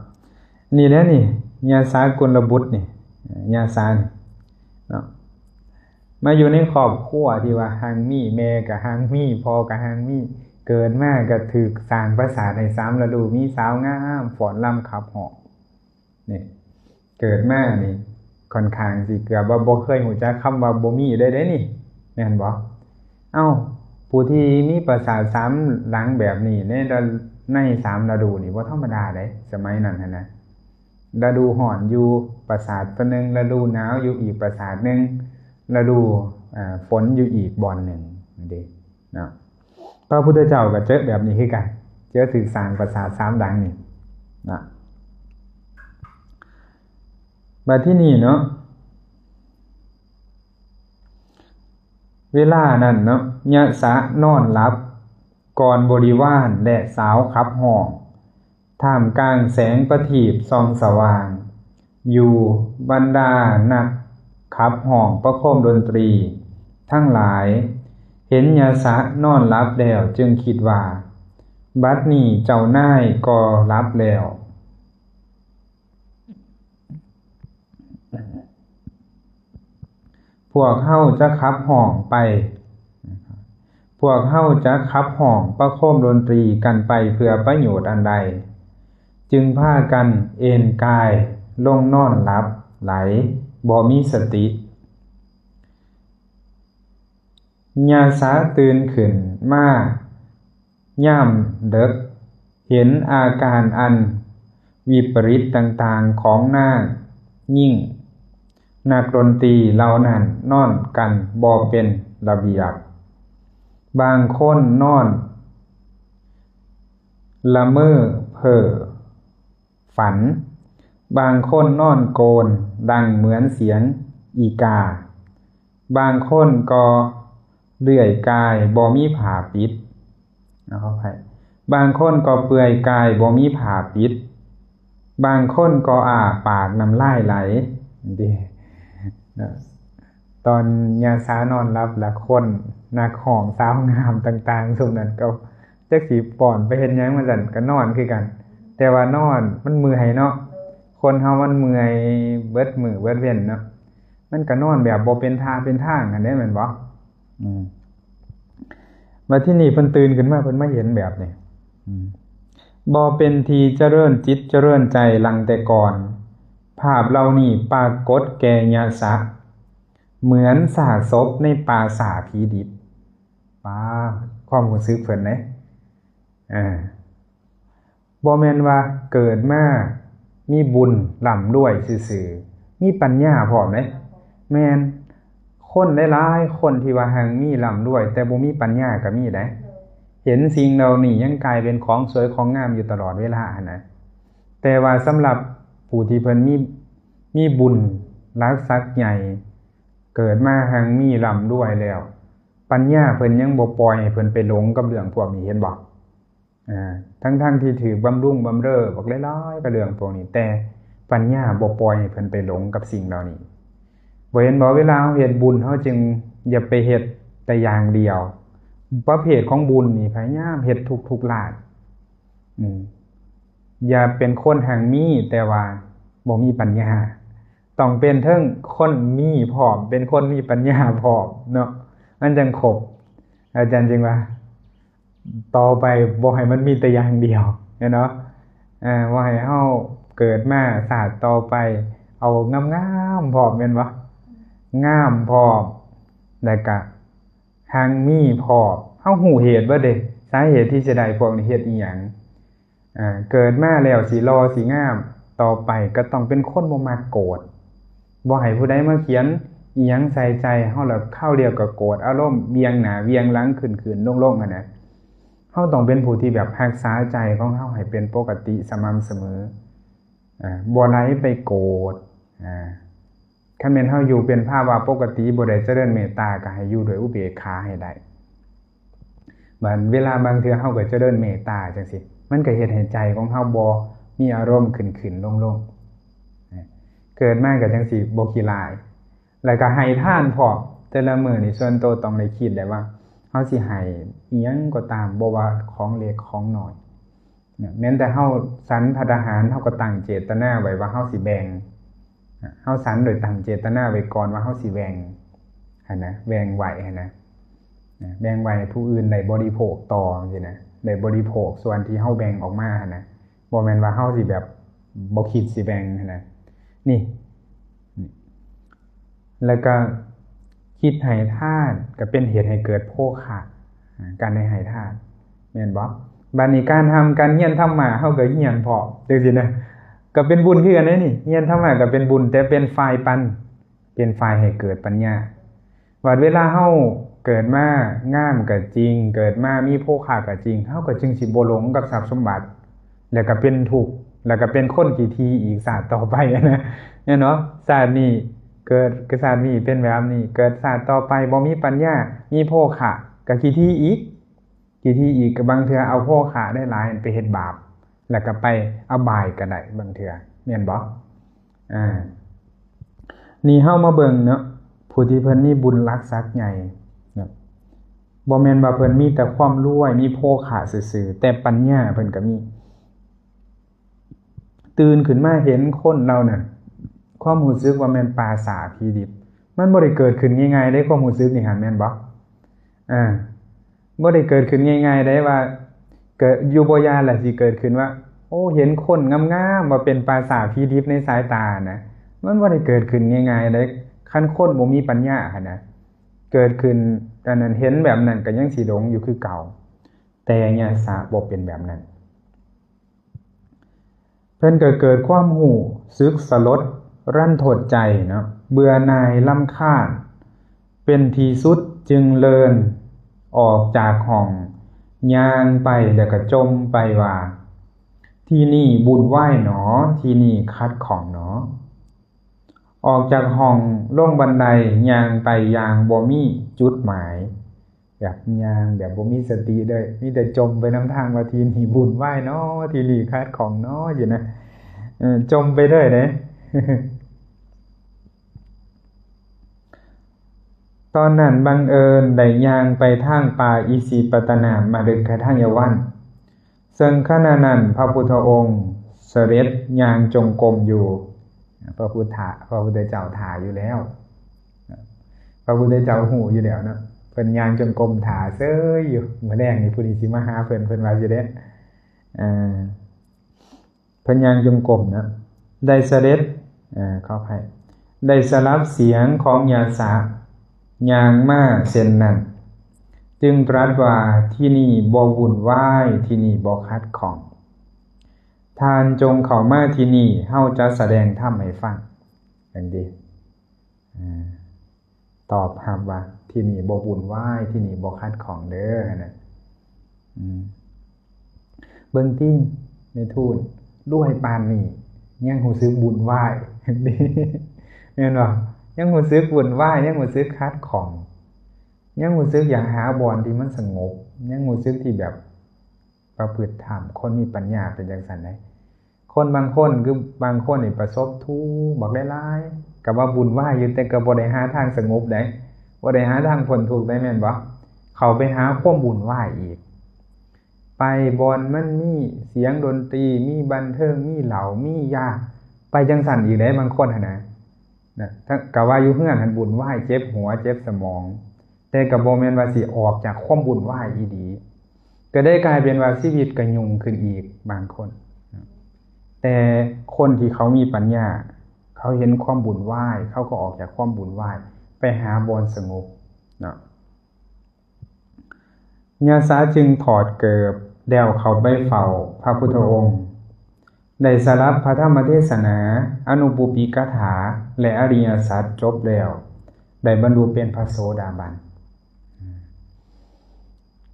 ນີ້ແຫຼະນີ້ ຍາສາກຸນລະບຸດນີ້ ຍາສານີ້ເນາະ ມາຢູ່ໃນຄອບຄົວທີ່ວ່າຮັ່ງມີ, ແມ່ກໍຮັ່ງມີ, ພໍ່ກໍຮັ່ງມີ, ເກີດມາກໍຖືກສ້າງປາສາດໃຫ້ສາມລະດູ, ມີສາວງາມຟ້ອນລຳຂັບຮ້ອງ. ນີ້ ເກີດມານີ້ ຂ້ອນຂ້າງຊິເກືອບວ່າບໍ່ເຄີຍຮູ້ຈັກຄຳວ່າບໍ່ມີເລີຍເດ້ນີ້ ແມ່ນບໍ່? ເອົ້າ ຜູ້ທີ່ມີປາສາດສາມຫຼັງແບບນີ້ໃນລະ, ໃນສາມລະດູນີ້ບໍ່ທຳມະດາເດ້ ສະໄໝນັ້ນຫັ້ນນະ. ລະດູຮ້ອນຢູ່ປາສາດຕົວໜຶ່ງ, ລະດູໜາວຢູ່ອີກປາສາດໜຶ່ງ, ລະດູ ເອີ່ ຝົນຢູ່ອີກບ່ອນໜຶ່ງເດ້. ເນາະ ພະພຸດທະເຈົ້າກໍເຈີແບບນີ້ຄືກັນ, ເຈີຖືກສ້າງປາສາດສາມຫຼັງນີ້ນະ. ບັດທີນີ້ເນາະ ເວລານັ້ນເນາະ ຍະສະນອນຫຼັບກ່ອນບໍລິວານ ແລະ ສາວຂັບຮ້ອງ ທ່າມກາງແສງປະທີບສ່ອງສະຫວ່າງ ຢູ່ບັນດານັກຂັບຮ້ອງປະໂຄມດົນຕີທັງຫຼາຍ ເຫັນຍະສະນອນຫຼັບແລ້ວ ຈຶ່ງຄິດວ່າ ບັດນີ້ເຈົ້ານາຍກໍຫຼັບແລ້ວ. ພວກເຮົາຈະຂັບຮ້ອງໄປ ພວກເຮົາຈະຂັບຮ້ອງປະໂຄມດົນຕີກັນໄປເພື່ອປະໂຫຍດອັນໃດ? ຈຶ່ງພາກັນເອນກາຍລົງນອນຫຼັບໄຫຼ ບໍ່ມີສະຕິ. ຍາສາຕື່ນຂຶ້ນມາຍາມເດິກ ເຫັນອາການອັນວິປະລິດຕ່າງໆຂອງນາງຍິງນັກດົນຕີເຫຼົ່ານັ້ນ ນອນກັນບໍ່ເປັນລະບຽບ. ບາງຄົນນອນລະເມີເພ້ອຝັນ, ບາງຄົນນອນໂກນດັງເໝືອນສຽງອີກາ, ບາງຄົນກໍເລື່ອຍກາຍບໍ່ມີຜ້າປິດ, ຂໍອະໄພ, ບາງຄົນກໍເປື່ອຍກາຍບໍ່ມີຜ້າປິດ, ບາງຄົນກໍອ້າປາກນ້ຳລາຍໄຫຼ. ເດ້ ຕອນຍາສານອນຫຼັບລະ ຄົນນັກຮ້ອງສາວງາມຕ່າງໆຊຸມນັ້ນກໍຈັກຊິຟ້ອນໄປເຮັດຫຍັງວ່າຊັ້ນ ກໍນອນຄືກັນ. ແຕ່ວ່ານອນມັນເມື່ອຍເນາະ, ຄົນເຮົາມັນເມື່ອຍເບິດມື້ເບິດເວັນເນາະ, ມັນກໍນອນແບບບໍ່ເປັນທ່າເປັນທາງຫັ້ນເດ້ ແມ່ນບໍ່? ອືມ ບັດທີນີ້ເພິ່ນຕື່ນຂຶ້ນມາ ເພິ່ນມາເຫັນແບບນີ້ ອືມ ບໍ່ເປັນທີ່ຈະເລີນຈິດຈະເລີນໃຈຫຼັງແຕ່ກ່ອນ. ພາບເຫຼົ່ານີ້ປາກົດແກ່ຍະສະ ເໝືອນຊາກສົບໃນປ່າຊ້າຜີດິບ. ປ້າ ຄວາມຮູ້ສຶກເພິ່ນເດ້ ເອີ ບໍ່ແມ່ນວ່າເກີດມາມີບຸນລ່ຳລວຍຊື່ໆ, ມີປັນຍາພ້ອມເດ້. ແມ່ນ ຄົນຫຼາຍໆຄົນທີ່ວ່າຮັ່ງມີລ່ຳລວຍ ແຕ່ບໍ່ມີປັນຍາກໍມີໄດ໋. ເຫັນສິ່ງເຫຼົ່ານີ້ຍັງກາຍເປັນຂອງສວຍຂອງງາມຢູ່ຕະຫຼອດເວລາຫັ້ນນະ. ແຕ່ວ່າສຳລັບຜູ້ທີ່ເພິ່ນມີ ມີບຸນຫຼັກສັກໃຫຍ່ ເກີດມາຮັ່ງມີລ່ຳລວຍແລ້ວ ປັນຍາເພິ່ນຍັງບໍ່ປ່ອຍໃຫ້ເພິ່ນໄປຫຼົງກັບເລື່ອງພວກນີ້ ເຫັນບໍ່? ອ່າ ທັງໆທີ່ຖືກບຳລຸງບຳເລີບັກຫຼາຍໆກັບເລື່ອງພວກນີ້ ແຕ່ປັນຍາບໍ່ປ່ອຍໃຫ້ເພິ່ນໄປຫຼົງກັບສິ່ງເຫຼົ່ານີ້. ບໍ່ເຫັນບໍ່? ເວລາເຮົາເຮັດບຸນ ເຮົາຈຶ່ງຢ່າໄປເຮັດແຕ່ຢ່າງດຽວ. ປະເພດຂອງບຸນນີ້ ພະຍາຍາມເຮັດທຸກໆລາດ. ອືມ ຢ່າເປັນຄົນຮັ່ງມີ ແຕ່ວ່າບໍ່ມີປັນຍາ. ຕ້ອງເປັນເທິງຄົນມີພ້ອມ ເປັນຄົນມີປັນຍາພ້ອມເນາະ ມັນຈັ່ງຄົບ. ອາຈານຈຶ່ງວ່າ ຕໍ່ໄປບໍ່ໃຫ້ມັນມີແຕ່ຢ່າງດຽວ ແມ່ນບໍ່? ເອີ ບໍ່ໃຫ້ເຮົາເກີດມາຊາດຕໍ່ໄປ ເອົາງາມໆພ້ອມ ແມ່ນບໍ່? ງາມພ້ອມ ແລ້ວກະຮັ່ງມີພ້ອມ. ເຮົາຮູ້ເຫດເບິດເດ້ ສາເຫດທີ່ຈະໄດ້ພວກນີ້ເຮັດອີ່ຫຍັງ. ອ່າ ເກີດມາແລ້ວຊິຫຼໍ່ຊິງາມ ຕໍ່ໄປກໍຕ້ອງເປັນຄົນບໍ່ມັກໂກດ. ບໍ່ໃຫ້ຜູ້ໃດມາຂຽນອີ່ຫຍັງໃສ່ໃຈເຮົາ ແລ້ວຄາວດຽວກໍໂກດ ອາລົມຫວ່ຽງໜ້າຫວ່ຽງຫຼັງ ຂຶ້ນໆລົງໆຫັ້ນນະ. ເຮົາຕ້ອງເປັນຜູ້ທີ່ແບບຮັກສາໃຈຂອງເຮົາໃຫ້ເປັນປົກກະຕິສະໝ່ຳສະເໝີ ອ່າ ບໍ່ໄຫຼໄປໂກດ. ອ່າ ຄັນແມ່ນເຮົາຢູ່ເປັນພາວະປົກກະຕິ ບໍ່ໄດ້ຈະເລີນເມດຕາ ກໍໃຫ້ຢູ່ດ້ວຍອຸເບກຂາໃຫ້ໄດ້. ບາງເວລາບາງເທື່ອເຮົາກໍຈະເລີນເມດຕາຈັ່ງຊີ້ ມັນກໍເຮັດໃຫ້ໃຈຂອງເຮົາບໍ່ມີອາລົມຂຶ້ນໆລົງໆ. ເກີດມາກໍຈັ່ງຊີ້ ບໍ່ຂີ້ລ້າຍ ແລ້ວກໍໃຫ້ທານພ້ອມ. ແຕ່ລະມື້ນີ້ສ່ວນໂຕຕ້ອງໄດ້ຄິດໄດ້ວ່າ ເຮົາຊິໃຫ້ອີ່ຫຍັງກໍຕາມ ບໍ່ວ່າຂອງເລັກຂອງນ້ອຍ ແມ່ນແຕ່ເຮົາສັນພັດອາຫານ ເຮົາກໍຕັ້ງເຈດຕະນາໄວ້ວ່າເຮົາຊິແບ່ງ. ເຮົາສັນໂດຍຕັ້ງເຈດຕະນາໄວ້ກ່ອນວ່າເຮົາຊິແບ່ງຫັ້ນນະ ແບ່ງໄວ້ຫັ້ນນະ ແບ່ງໄວ້ໃຫ້ຜູ້ອື່ນໄດ້ບໍລິໂພກຕໍ່ຈັ່ງຊີ້ນະ ໄດ້ບໍລິໂພກສ່ວນທີ່ເຮົາແບ່ງອອກມາຫັ້ນນະ. ບໍ່ແມ່ນວ່າເຮົາຊິແບບບໍ່ຄິດຊິແບ່ງຫັ້ນນະ. ນີ້ ແລ້ວກໍຄິດໃຫ້ທານກໍເປັນເຫດໃຫ້ເກີດໂພຄະ ການໄດ້ໃຫ້ທານ ແມ່ນບໍ່? ບາດນີ້ການຮ່ຳການຮຽນທຳມະ ເຮົາກໍຮຽນພ້ອມຈັ່ງຊີ້ນະ ກໍເປັນບຸນຄືກັນເດ້ນີ້. ຮຽນທຳມະກໍເປັນບຸນ ແຕ່ເປັນຝ່າຍປັນ ເປັນຝ່າຍໃຫ້ເກີດປັນຍາ. ບາດເວລາເຮົາເກີດມາງາມກໍຈິງ ເກີດມາມີໂພຄະກໍຈິງ ເຮົາກໍຈຶ່ງຊິບໍ່ຫຼົງກັບຊັບສົມບັດ ແລ້ວກໍເປັນທຸກ ແລ້ວກໍເປັນຄົນຂີ້ຖີ່ອີກຊາດຕໍ່ໄປນະ ແມ່ນບໍ່? ຊາດນີ້ເກີດ ຊາດນີ້ເປັນແບບນີ້ ເກີດຊາດຕໍ່ໄປບໍ່ມີປັນຍາ ມີໂພຄະ ກໍຂີ້ຖີ່ອີກ ຂີ້ຖີ່ອີກ ກໍບາງເທື່ອເອົາໂພຄະໄດ້ຫຼາຍໄປເຮັດບາບ ແລ້ວກໍໄປອະບາຍກໍໄດ້ບາງເທື່ອ ແມ່ນບໍ່? ອ່າ ນີ້ເຮົາມາເບິ່ງເນາະ ຜູ້ທີ່ເພິ່ນມີບຸນຫຼັກສັກໃຫຍ່ເນາະ ບໍ່ແມ່ນວ່າເພິ່ນມີແຕ່ຄວາມລວຍ ມີໂພຄະຊື່ໆ ແຕ່ປັນຍາເພິ່ນກໍມີ. ຕື່ນຂຶ້ນມາເຫັນຄົນເຫຼົ່ານັ້ນ ຄວາມຮູ້ສຶກວ່າແມ່ນປ່າຊ້າຜີດິບ ມັນບໍ່ໄດ້ເກີດຂຶ້ນງ່າຍໆເດ້ ຄວາມຮູ້ສຶກນີ້ຫັ້ນ ແມ່ນບໍ່? ອ່າ ບໍ່ໄດ້ເກີດຂຶ້ນງ່າຍໆໄດ້ວ່າ ເກີດຢູ່ບໍ່ຢ່າລະຊິເກີດຂຶ້ນວ່າ ໂອ້ ເຫັນຄົນງາມໆວ່າເປັນປ່າຊ້າຜີດິບໃນສາຍຕານະ ມັນບໍ່ໄດ້ເກີດຂຶ້ນງ່າຍໆເດ້. ຄັນຄົນບໍ່ມີປັນຍາຫັ້ນນະ ເກີດຂຶ້ນ ອັນນັ້ນ ເຫັນແບບນັ້ນກໍຍັງຊິຫຼົງຢູ່ຄືເກົ່າ ແຕ່ຍະສະບໍ່ເປັນແບບນັ້ນ. ເພິ່ນກໍເກີດຄວາມຮູ້ສຶກສະຫຼົດລັນທົດໃຈເນາະ ເບື່ອໜ່າຍລຳຄານ ເປັນທີ່ສຸດຈຶ່ງເລີນອອກຈາກຫ້ອງ ຍ່າງໄປແລ້ວກໍຈົ່ມໄປວ່າ ທີ່ນີ້ວຸ່ນວາຍໜໍ ທີ່ນີ້ຂັດຂ້ອງໜໍ. ອອກຈາກຫ້ອງລົງບັນໄດ ຍ່າງໄປຢ່າງບໍ່ມີຈຸດໝາຍ ແບບຍ່າງແບບບໍ່ມີສະຕິເລີຍ ມີແຕ່ຈົ່ມໄປນຳທາງວ່າ ທີ່ນີ້ວຸ່ນວາຍເນາະ ທີ່ນີ້ຂັດຂ້ອງເນາະ ຊີ້ນະ ເອີ ຈົ່ມໄປເລີຍເດ້. ຕອນນັ້ນບັງເອີນໄດ້ຍ່າງໄປທາງປ່າອິສິປະຕະນາມະລຶກຂະທາຍະວັນ ເຊິ່ງຂະນະນັ້ນພະພຸດທະອົງສະເດັດຍ່າງຈົງກົມຢູ່. ພະພຸດທະ ພະພຸດທະເຈົ້າຖ້າຢູ່ແລ້ວ ພະພຸດທະເຈົ້າຮູ້ຢູ່ແລ້ວເນາະ ເພິ່ນຍ່າງຈົງກົມຖ້າເຊີຍຢູ່ ມື້ແລງນີ້ຜູ້ນີ້ຊິມາຫາເພິ່ນ ເພິ່ນວ່າຊິເດ້ ເອີ ເພິ່ນຍ່າງຈົງກົມເນາະ ໄດ້ສະເດັດ ເອີ ຂໍອະໄພ ໄດ້ສະດັບສຽງຂອງຍະສະຍ່າງມາເຊັ່ນນັ້ນ ຈຶ່ງຕລັດວ່າ ທີ່ນີ້ບໍ່ວຸ່ນວາຍ ທີ່ນີ້ບໍ່ຂັດຂ້ອງ ທ່ານຈົ່ງເຂົ້າມາທີ່ນີ້ ເຮົາຈະສະແດງທຳໃຫ້ຟັງ ຈັ່ງຊີ້ ອາ ຕອບຮັບວ່າ ທີ່ນີ້ບໍ່ວຸ່ນວາຍ ທີ່ນີ້ບໍ່ຂັດຂ້ອງເດີ ຫັ້ນນະ. ອືມ ເບິ່ງຕິ ແມ່ທູນ ລວຍປານນີ້ ຍັງຮູ້ສຶກວຸ່ນວາຍ ແມ່ນບໍ່? ຍັງຮູ້ສຶກວຸ່ນວາຍ ຍັງຮູ້ສຶກຂັດຂ້ອງ ຍັງຮູ້ສຶກຢາກຫາບ່ອນທີ່ມັນສະຫງົບ ຍັງຮູ້ສຶກທີ່ແບບປະພຶດທຳ. ຄົນມີປັນຍາເປັນຈັ່ງຊັ້ນເດ້. ຄົນບາງຄົນ ຄືບາງຄົນນີ້ປະສົບທຸກບັກຫຼາຍໆ ກໍວ່າວຸ່ນວາຍຢູ່ ແຕ່ກໍບໍ່ໄດ້ຫາທາງສະຫງົບໃດ ບໍ່ໄດ້ຫາທາງພົ້ນທຸກໃດ ແມ່ນບໍ່? ເຂົ້າໄປຫາຄວາມວຸ່ນວາຍອີກ ໄປບ່ອນມັນມີສຽງດົນຕີ ມີບັນເທີງ ມີເຫຼົ້າ ມີຢາ ໄປຈັ່ງຊັ້ນອີກເດ້ ບາງຄົນຫັ້ນນະ ນະ ກໍວ່າຢູ່ເຮືອນຫັ້ນວຸ່ນວາຍ ເຈັບຫົວ ເຈັບສະໝອງ ແຕ່ກໍບໍ່ແມ່ນວ່າຊິອອກຈາກຄວາມວຸ່ນວາຍອີ່ຫຼີ ກໍໄດ້ກາຍເປັນວ່າຊີວິດກໍຫຍຸ້ງຂຶ້ນອີກບາງຄົນ. ແຕ່ຄົນທີ່ເຂົາມີປັນຍາ ເຂົາເຫັນຄວາມວຸ່ນວາຍ ເຂົາກໍອອກຈາກຄວາມວຸ່ນວາຍ ໄປຫາບ່ອນສະຫງົບເນາະ. ຍະສະຈຶ່ງຖອດເກີບແລ້ວເຂົ້າໄປເຝົ້າພະພຸດທະອົງ ໄດ້ສະດັບພະທຳມະເທດສະໜາ, ອະນຸປຸບປີກະຖາ ແລະ ອະລິຍະສັດຈົບແລ້ວ ໄດ້ບັນລຸເປັນພະໂສດາບັນ.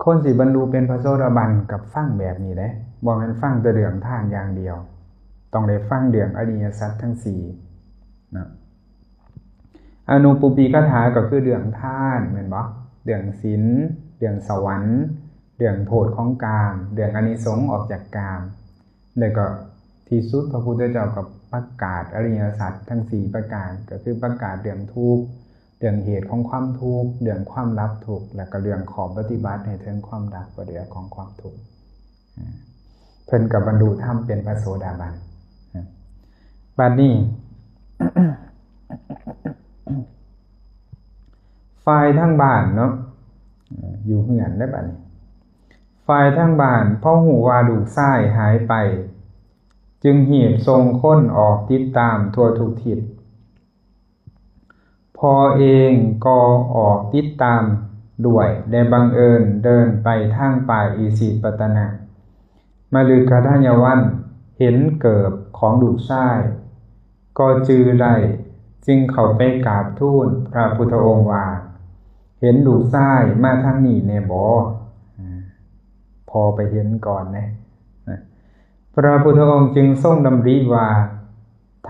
ຄົນຊິບັນລຸເປັນພະໂສດາບັນກໍຟັງແບບນີ້ເດ້, ບໍ່ແມ່ນຟັງແຕ່ເລື່ອງທານຢ່າງດຽວ, ຕ້ອງໄດ້ຟັງເລື່ອງອະລິຍະສັດທັງສີ່ເນາະ. ອະນຸປຸບປີກະຖາກໍຄືເລື່ອງທານແມ່ນບໍ່? ເລື່ອງສິນ, ເລື່ອງສະຫວັນ, ເລື່ອງໂທດຂອງກາມ, ເລື່ອງອານິສົງອອກຈາກກາມ, ແລ້ວກໍທີ່ສຸດພະພຸດທະເຈົ້າກໍປະກາດອະລິຍະສັດທັງສີ່ປະການ, ກໍຄືປະກາດເລື່ອງທຸກ, ເລື່ອງເຫດຂອງຄວາມທຸກ, ເລື່ອງຄວາມດັບທຸກ, ແລ້ວກໍເລື່ອງຂໍ້ປະຕິບັດໃຫ້ເຖິງຄວາມດັບບໍ່ເຫຼືອຂອງຄວາມທຸກ. ເພິ່ນກໍບັນລຸທຳເປັນພະໂສດາບັນ. ບັດນີ້ ຝ່າຍທາງບ້ານເນາະ, ຢູ່ເຮືອນເດ້ບັດນີ້, ຝ່າຍທາງບ້ານພໍຮູ້ວ່າລູກຊາຍຫາຍໄປ ຈຶ່ງຮີບສົ່ງຄົນອອກຕິດຕາມທົ່ວທຸກທິດ. ພໍ່ເອງກໍອອກຕິດຕາມດ້ວຍ ແລະ ບັງເອີນເດີນໄປທາງປ່າອິສິປະຕະນະ ມະລຶກຂະທາຍະວັນ, ເຫັນເກີບຂອງລູກຊາຍ ກໍຈື່ໄດ້, ຈຶ່ງເຂົ້າໄປກາບທູນພະພຸດທະອົງວ່າ, ເຫັນລູກຊາຍມາທາງນີ້ແດ່ບໍ? ພໍ່ໄປເຫັນກ່ອນເດ້. ພະພຸດທະອົງຈຶ່ງຊົງດຳລິວ່າ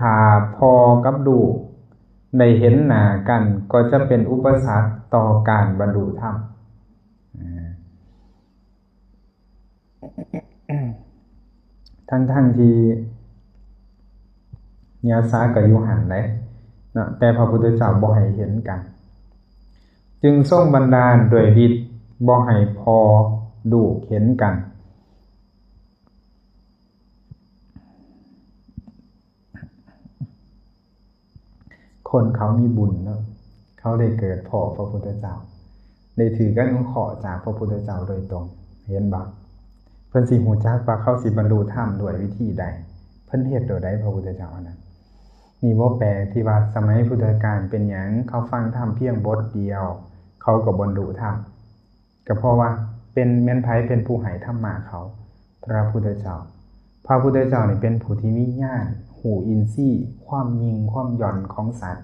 ຖ້າພໍ່ກັບລູກໄດ້ເຫັນໜ້າກັນ ກໍຈະເປັນອຸປະສັກຕໍ່ການບັນລຸທຳ. ທັງໆທີ່ຍາສະກໍຢູ່ຫັ້ນເດ້ເນາະ ແຕ່ພະພຸດທະເຈົ້າບໍ່ໃຫ້ເຫັນກັນ ຈຶ່ງຊົງບັນດານດ້ວຍລິດບໍ່ໃຫ້ພໍ່ລູກເຫັນກັນ. ຄົນເຂົາມີບຸນເນາະ ເຂົາໄດ້ເກີດພໍ້ພະພຸດທະເຈົ້າ ໄດ້ຖືກອະນຸເຄາະຈາກພະພຸດທະເຈົ້າໂດຍຕົງ. ເຫັນບໍ່? ເພິ່ນຊິຮູ້ຈັກວ່າເຂົາຊິບັນລຸທຳດ້ວຍວິທີໃດ. ເພິ່ນເຮັດໂດຍໃດ ພະພຸດທະເຈົ້າອັນນັ້ນ. ນີ້ບໍ່ແປກທີ່ວ່າສະໄໝພຸດທະການເປັນຫຍັງເຂົາຟັງທຳພຽງບົດດຽວ ເຂົາກໍບັນລຸທຳ. ກໍເພາະວ່າເປັນ ແມ່ນໃຜເປັນຜູ້ໃຫ້ທຳມະເຂົາ? ພະພຸດທະເຈົ້າ. ພະພຸດທະເຈົ້ານີ້ເປັນຜູ້ທີ່ມີຍານ ຮູ້ອິນຊີ ຄວາມຍິ່ງຄວາມຢ່ອນຂອງສັດ.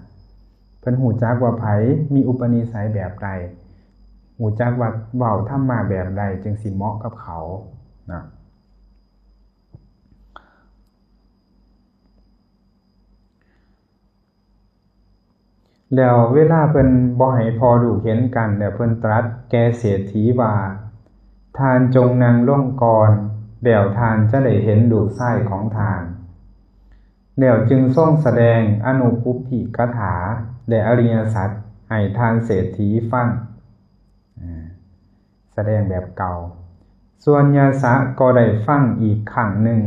ເພິ່ນຮູ້ຈັກວ່າໃຜມີອຸປະນິໄສແບບໃດ, ຮູ້ຈັກວ່າເວົ້າທຳມະແບບໃດຈຶ່ງຊິເໝາະກັບເຂົານະ. ແລ້ວເວລາເພິ່ນບໍ່ໃຫ້ພໍ່ລູກເຫັນກັນ ແລ້ວເພິ່ນຕລັດແກ່ເສດຖີວ່າ ທ່ານຈົ່ງນັ່ງລົງກ່ອນ ແລ້ວທ່ານຈະໄດ້ເຫັນລູກຊາຍຂອງທ່ານ. ແລ້ວຈຶ່ງຊົງສະແດງອະນຸປຸບພິກະຖາ ແລະ ອະລິຍະສັດໃຫ້ທ່ານເສດຖີຟັງ. ສະແດງແບບເກົ່າ. ສ່ວນຍາສະກໍໄດ້ຟັງອີກຄັ້ງໜຶ່ງ.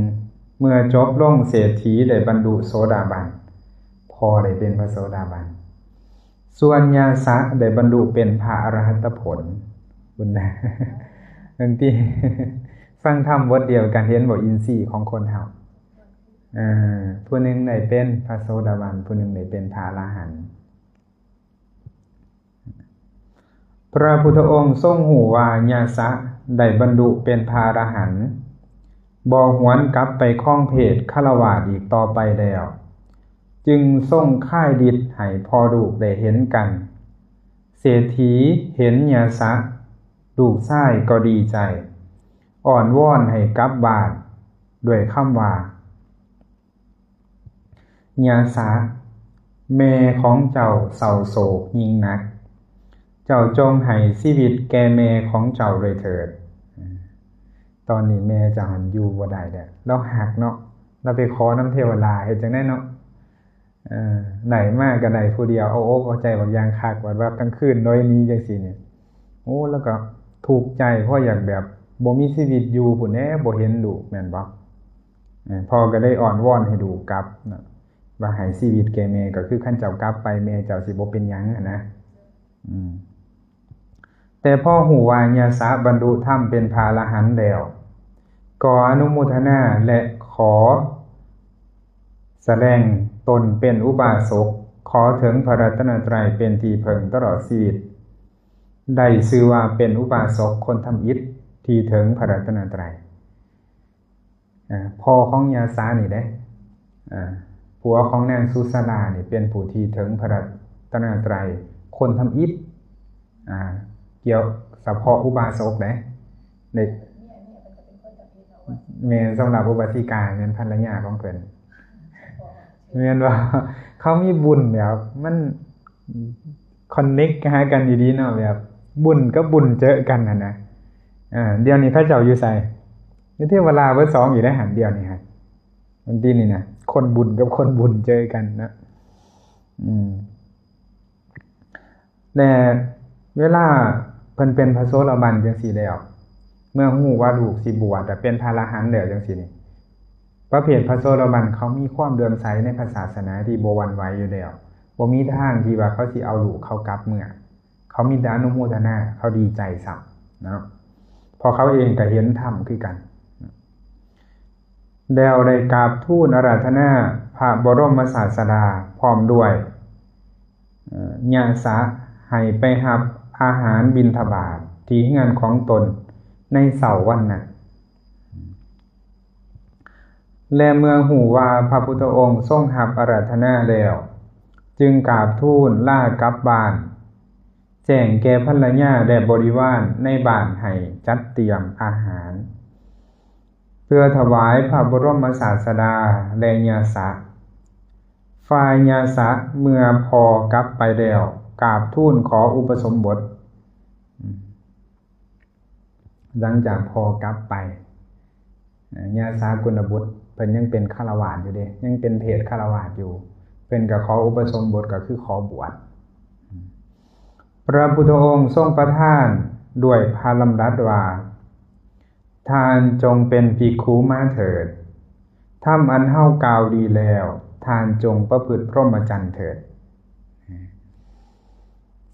ເມື່ອຈົບລົງ ເສດຖີໄດ້ບັນລຸໂສດາບັນ, ພໍ່ໄດ້ເປັນພະໂສດາບັນ. ສ່ວນຍາສະໄດ້ບັນລຸເປັນພະອະລະຫັນຕະຜົນ. ບຸນນະ ເບິ່ງຕິ ຟັງທຳບົດດຽວກັນ ເຫັນບໍ່ ອິນຊີຂອງຄົນເຮົາ. ເອີ ຜູ້ໜຶ່ງໄດ້ເປັນພະໂສດາບັນ, ຜູ້ໜຶ່ງໄດ້ເປັນພະອະລະຫັນ. ພະພຸດທະອົງຊົງຮູ້ວ່າຍາສະໄດ້ບັນລຸເປັນພະອະລະຫັນ, ບໍ່ຫວນກັບໄປຄອງເພດຄາລະວາດອີກຕໍ່ໄປແລ້ວ, ຈຶ່ງຊົງຄາຍລິດໃຫ້ພໍ່ລູກໄດ້ເຫັນກັນ. ເສດຖີເຫັນຍາສະ, ລູກຊາຍກໍດີໃຈ, ອ້ອນວອນໃຫ້ກັບບ້ານດ້ວຍຄຳວ່າ ຍາສະ, ແມ່ຂອງເຈົ້າເສົ້າໂສກຍິ່ງໜັກ, ເຈົ້າຈົ່ງໃຫ້ຊີວິດແກ່ແມ່ຂອງເຈົ້າດ້ວຍເຖີດ. ຕອນນີ້ແມ່ເຈົ້າຫັ້ນຢູ່ບໍ່ໄດ້ແລ້ວ, ລາວຮັກເນາະ, ລາວໄປຂໍນຳເທວະດາ ເຮັດຈັ່ງໃດເນາະ? ເອີ ໄດ້ມາກໍໄດ້ຜູ້ດຽວ, ເອົາອົກເອົາໃຈບັກຢ່າງຄັກ, ວັບໆທັງຄືນ ລອຍໜີຈັ່ງຊີ້ນີ້. ໂອ້ ລາວກໍທຸກໃຈ ເພາະຢາກແບບບໍ່ມີຊີວິດຢູ່ພຸ້ນແຫຼະ, ບໍ່ເຫັນລູກ ແມ່ນບໍ່? ເອີ ພໍ່ກໍໄດ້ອ້ອນວອນໃຫ້ລູກກັບນະ, ວ່າໃຫ້ຊີວິດແກ່ແມ່, ກໍຄືຄັນເຈົ້າກັບໄປ ແມ່ເຈົ້າຊິບໍ່ເປັນຫຍັງຫັ້ນນະ. ອືມ ແຕ່ພໍຮູ້ວ່າຍາສະບັນລຸທຳເປັນພະອະລະຫັນແລ້ວ, ກໍອະນຸໂມທະນາ ແລະ ຂໍສະແດງຕົນເປັນອຸບາສົກ, ຂໍເຖິງພະລັດຕະນະໄຕເປັນທີ່ເພິ່ງຕະຫຼອດຊີວິດ, ໄດ້ຊື່ວ່າເປັນອຸບາສົກຄົນທຳອິດທີ່ເຖິງພະລັດຕະນະໄຕ. ອ່າ ພໍ່ຂອງຍາສານີ້ເດ້, ອ່າ ຜົວຂອງນາງສຸສາລານີ້ເປັນຜູ້ທີ່ເຖິງພະລັດຕະນະໄຕຄົນທຳອິດ, ອ່າ ກ່ຽວສະເພາະອຸບາສົກເດ້, ເດ້ ແມ່ນ ສຳລັບອຸບາສິກາ ແມ່ນພັນລະຍາຂອງເພິ່ນ. ແມ່ນວ່າເຂົາມີບຸນແບບມັນ connect ຫາກັນດີໆເນາະ, ແບບບຸນກັບບຸນເຈີກັນຫັ້ນນະ. ອ່າ ດຽວນີ້ເຂົາເຈົ້າຢູ່ໃສ? ຢູ່ເທວະລາເບີດສອງຢູ່ໃດຫັ້ນ ດຽວນີ້ຫັ້ນ. ບາງທີນີ້ນະ ຄົນບຸນກັບຄົນບຸນເຈີກັນນະ. ອືມ ແລະ ເວລາເພິ່ນເປັນພະໂສດາບັນຈັ່ງຊີ້ແລ້ວ, ເມື່ອຮູ້ວ່າລູກຊິບວດ ແລະ ເປັນພະອະລະຫັນແລ້ວຈັ່ງຊີ້ນີ້, ປະເພດພະໂສດາບັນເຂົາມີຄວາມເຫຼື້ອມໃສໃນພະສາສະໜາທີ່ບໍ່ຫວັ່ນໄຫວຢູ່ແລ້ວ, ບໍ່ມີທາງທີ່ວ່າເຂົາຊິເອົາລູກເຂົາກັບເມືອ. ເຂົາມີແຕ່ອະນຸໂມທະນາ, ເຂົາດີໃຈຊ້ຳເນາະ, ເພາະເຂົາເອງກໍເຫັນທຳຄືກັນ. ແລ້ວໄດ້ກາບທູນອາລາທະນາພະບໍລົມມະສາດສະດາ ພ້ອມດ້ວຍ ເອີ ຍະສະ ໃຫ້ໄປຮັບອາຫານບິນທະບາດທີ່ເຮືອນຂອງຕົນໃນເຊົ້າວັນນັ້ນ. ແລະ ເມື່ອຮູ້ວ່າພະພຸດທະອົງຊົງຮັບອາລາທະນາແລ້ວ, ຈຶ່ງກາບທູນລາກັບບ້ານ, ແຈ້ງແກ່ພັນລະຍາ ແລະ ບໍລິວານໃນບ້ານໃຫ້ຈັດຕຽມອາຫານ. ພື່ອຖວາຍພະບໍລົມສາດສະດາ ແລະ ຍາສະ. ຝ່າຍຍາສະເມື່ອພໍ່ກັບໄປແລ້ວ ກາບທູນຂໍອຸປະສົມບົດ. ຫຼັງຈາກພໍ່ກັບໄປ ຍາສະກຸນນະບຸດ ເພິ່ນຍັງເປັນຄາລະວາດຢູ່ເດ້ ຍັງເປັນເພດຄາລະວາດຢູ່ ເພິ່ນກໍຂໍອຸປະສົມບົດ ກໍຄືຂໍບວດ. ພະພຸດທະອົງຊົງປະທານດ້ວຍພະດຳລັດວ່າ ທ່ານຈົ່ງເປັນພິກຂຸມາເຖີດ, ທຳອັນເຮົາກ່າວດີແລ້ວ, ທ່ານຈົ່ງປະພຶດພົມມະຈັນເຖີດ.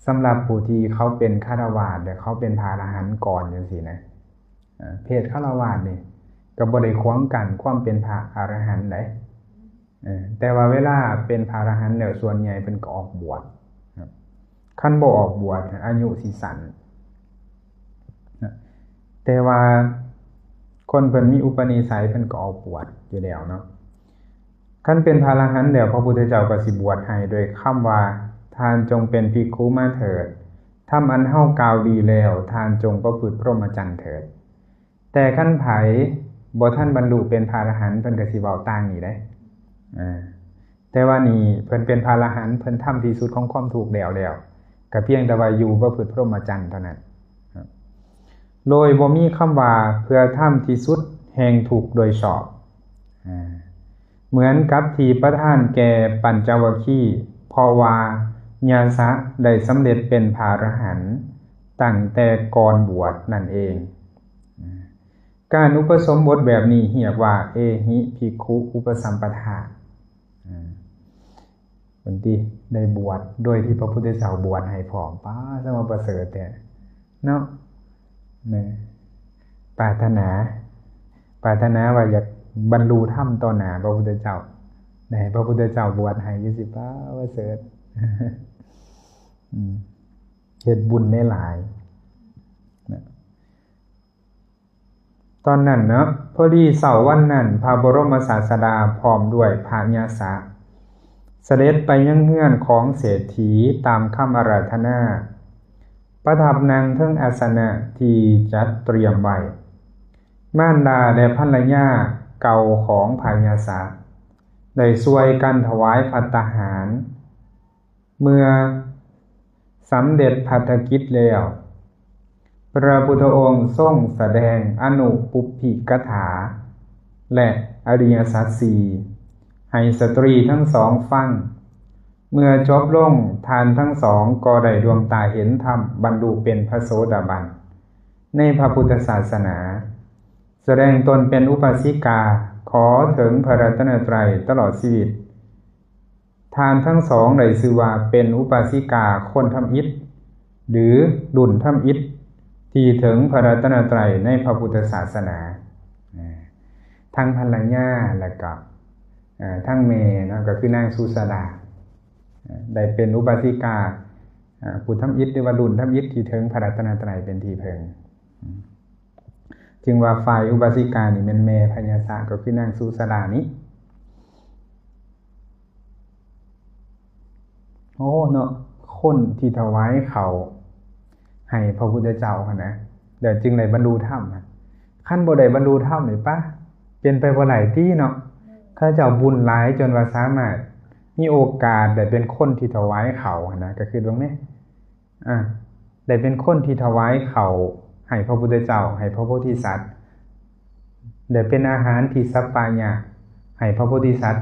ສຳລັບຜູ້ທີ່ເຂົາເປັນຄາລະວາດ ແລະ ເຂົາເປັນພະອະລະຫັນກ່ອນຈັ່ງຊີ້ນະ, ເພດຄາລະວາດນີ້ກໍບໍ່ໄດ້ຂວາງກັ້ນຄວາມເປັນພະອະລະຫັນໃດ. ເອີ ແຕ່ວ່າເວລາເປັນພະອະລະຫັນແລ້ວ ສ່ວນໃຫຍ່ເພິ່ນກໍອອກບວດ. ຄັນບໍ່ອອກບວດ ອາຍຸຊິສັ້ນ. ແຕ່ວ່າຄົນເພິ່ນມີອຸປະນິໄສ ເພິ່ນກໍອອກບວດຢູ່ແລ້ວເນາະ. ຄັນເປັນພະອະລະຫັນແລ້ວ ພະພຸດທະເຈົ້າກໍຊິບວດໃຫ້ດ້ວຍຄຳວ່າ ທ່ານຈົ່ງເປັນພິກຂຸມາເຖີດ, ທຳອັນເຮົາກ່າວດີແລ້ວ, ທ່ານຈົ່ງປະພຶດພົມມະຈັນເຖີດ. ແຕ່ຄັນໃຜບໍ່ທັນບັນລຸເປັນພະອະລະຫັນ ເພິ່ນກໍຊິເວົ້າຕ່າງນີ້ເດ້. ອາ ແຕ່ວ່ານີ້ເພິ່ນເປັນພະອະລະຫັນ ເພິ່ນທຳທີ່ສຸດຂອງຄວາມທຸກແລ້ວແລ້ວ ກໍພຽງແຕ່ວ່າຢູ່ປະພຶດພົມມະຈັນເທົ່ານັ້ນ ໂດຍບໍ່ມີຄຳວ່າເພື່ອທຳທີ່ສຸດແຫ່ງທຸກໂດຍຊອບ. ອາ ເໝືອນກັບທີ່ປະທານແກ່ປັນຈະວັກຄີ ເພາະວ່າຍາສະໄດ້ສຳເລັດເປັນພະອະລະຫັນຕັ້ງແຕ່ກ່ອນບວດນັ້ນເອງ. ການອຸປະສົມບົດແບບນີ້ຮຽກວ່າ ເອຫິພິກຂຸອຸປະສຳປະທາ. ອາ ເພິ່ນຕິໄດ້ບວດໂດຍທີ່ພະພຸດທະເຈົ້າບວດໃຫ້ພ້ອມ. ປາດ ສະມາປະເສີດແທ້ເນາະ. ນະ ປາດຖະໜາ ປາດຖະໜາວ່າຢາກບັນລຸທຳຕໍ່ໜ້າພະພຸດທະເຈົ້າ, ໄດ້ໃຫ້ພະພຸດທະເຈົ້າບວດໃຫ້ ຈັ່ງຊີ້ ປາດ ປະເສີດ. ອືມ ເຮັດບຸນໄດ້ຫຼາຍນະ. ຕອນນັ້ນເນາະ ພໍດີເຊົ້າວັນນັ້ນ ພະບໍລົມສາດສະດາພ້ອມດ້ວຍພະຍາສະ ສະເດັດໄປຍັງເຮືອນຂອງເສດຖີຕາມຄຳອາລາທະນາ, ປະທັບນັ່ງເທິງອາສະນະທີ່ຈັດຕຽມໄວ້. ມານດາ ແລະ ພັນລະຍາເກົ່າຂອງພະຍາສະ ໄດ້ຊ່ວຍກັນຖວາຍພັດຕາຫານ. ເມື່ອສຳເລັດພັດຕະກິດແລ້ວ, ພະພຸດທະອົງຊົງສະແດງອະນຸປຸບພິກະຖາ ແລະ ອະລິຍະສັດສີ່ ໃຫ້ສະຕຣີທັງສອງຟັງ. ເມື່ອຈົບລົງ, ທ່ານທັງສອງກໍໄດ້ດວງຕາເຫັນທຳ, ບັນລຸເປັນພະໂສດາບັນໃນພະພຸດທະສາສະໜາ, ສະແດງຕົນເປັນອຸປາສິກາ, ຂໍເຖິງພະລັດຕະນະໄຕຕະຫຼອດຊີວິດ. ທ່ານທັງສອງໄດ້ຊື່ວ່າເປັນອຸປາສິກາຄົນທຳອິດ ຫຼື ລຸ້ນທຳອິດ ທີ່ເຖິງພະລັດຕະນະໄຕໃນພະພຸດທະສາສະໜາ. ອາ ທັງພັນລະຍາ ແລະ ກໍ ອາ ທັງແມ່ເນາະ ກໍຄືນາງສຸສາລາ ອາ ໄດ້ເປັນອຸປາສິກາ ອາ ຜູ້ທຳອິດ ຫຼືວ່າລຸ້ນທຳອິດທີ່ເຖິງພະລັດຕະນະໄຕເປັນທີ່ເພິ່ງ. ຈຶ່ງວ່າຝ່າຍອຸບາສິການີ້ແມ່ນແມ່ພະຍາສະ ກໍຄືນາງສຸສາລານີ້. ໂອ້ ເນາະ ຄົນທີ່ຖວາຍເຂົ້າໃຫ້ພະພຸດທະເຈົ້າຫັ້ນນະ ແລ້ວຈຶ່ງໄດ້ບັນລຸທຳ. ຄັນບໍ່ໄດ້ບັນລຸທຳນີ້ ປະ ເປັນໄປບໍ່ໄດ້ຕິເນາະ. ເຂົາເຈົ້າບຸນຫຼາຍຈົນວ່າສາມາດມີໂອກາດໄດ້ເປັນຄົນທີ່ຖວາຍເຂົ້າຫັ້ນນະ ກໍຄືເບິ່ງແມ້ ອາ ໄດ້ເປັນຄົນທີ່ຖວາຍເຂົ້າໃຫ້ພະພຸດທະເຈົ້າ, ໃຫ້ພະໂພທິສັດ, ໄດ້ເປັນອາຫານທີ່ສັບປາຍະໃຫ້ພະໂພທິສັດ,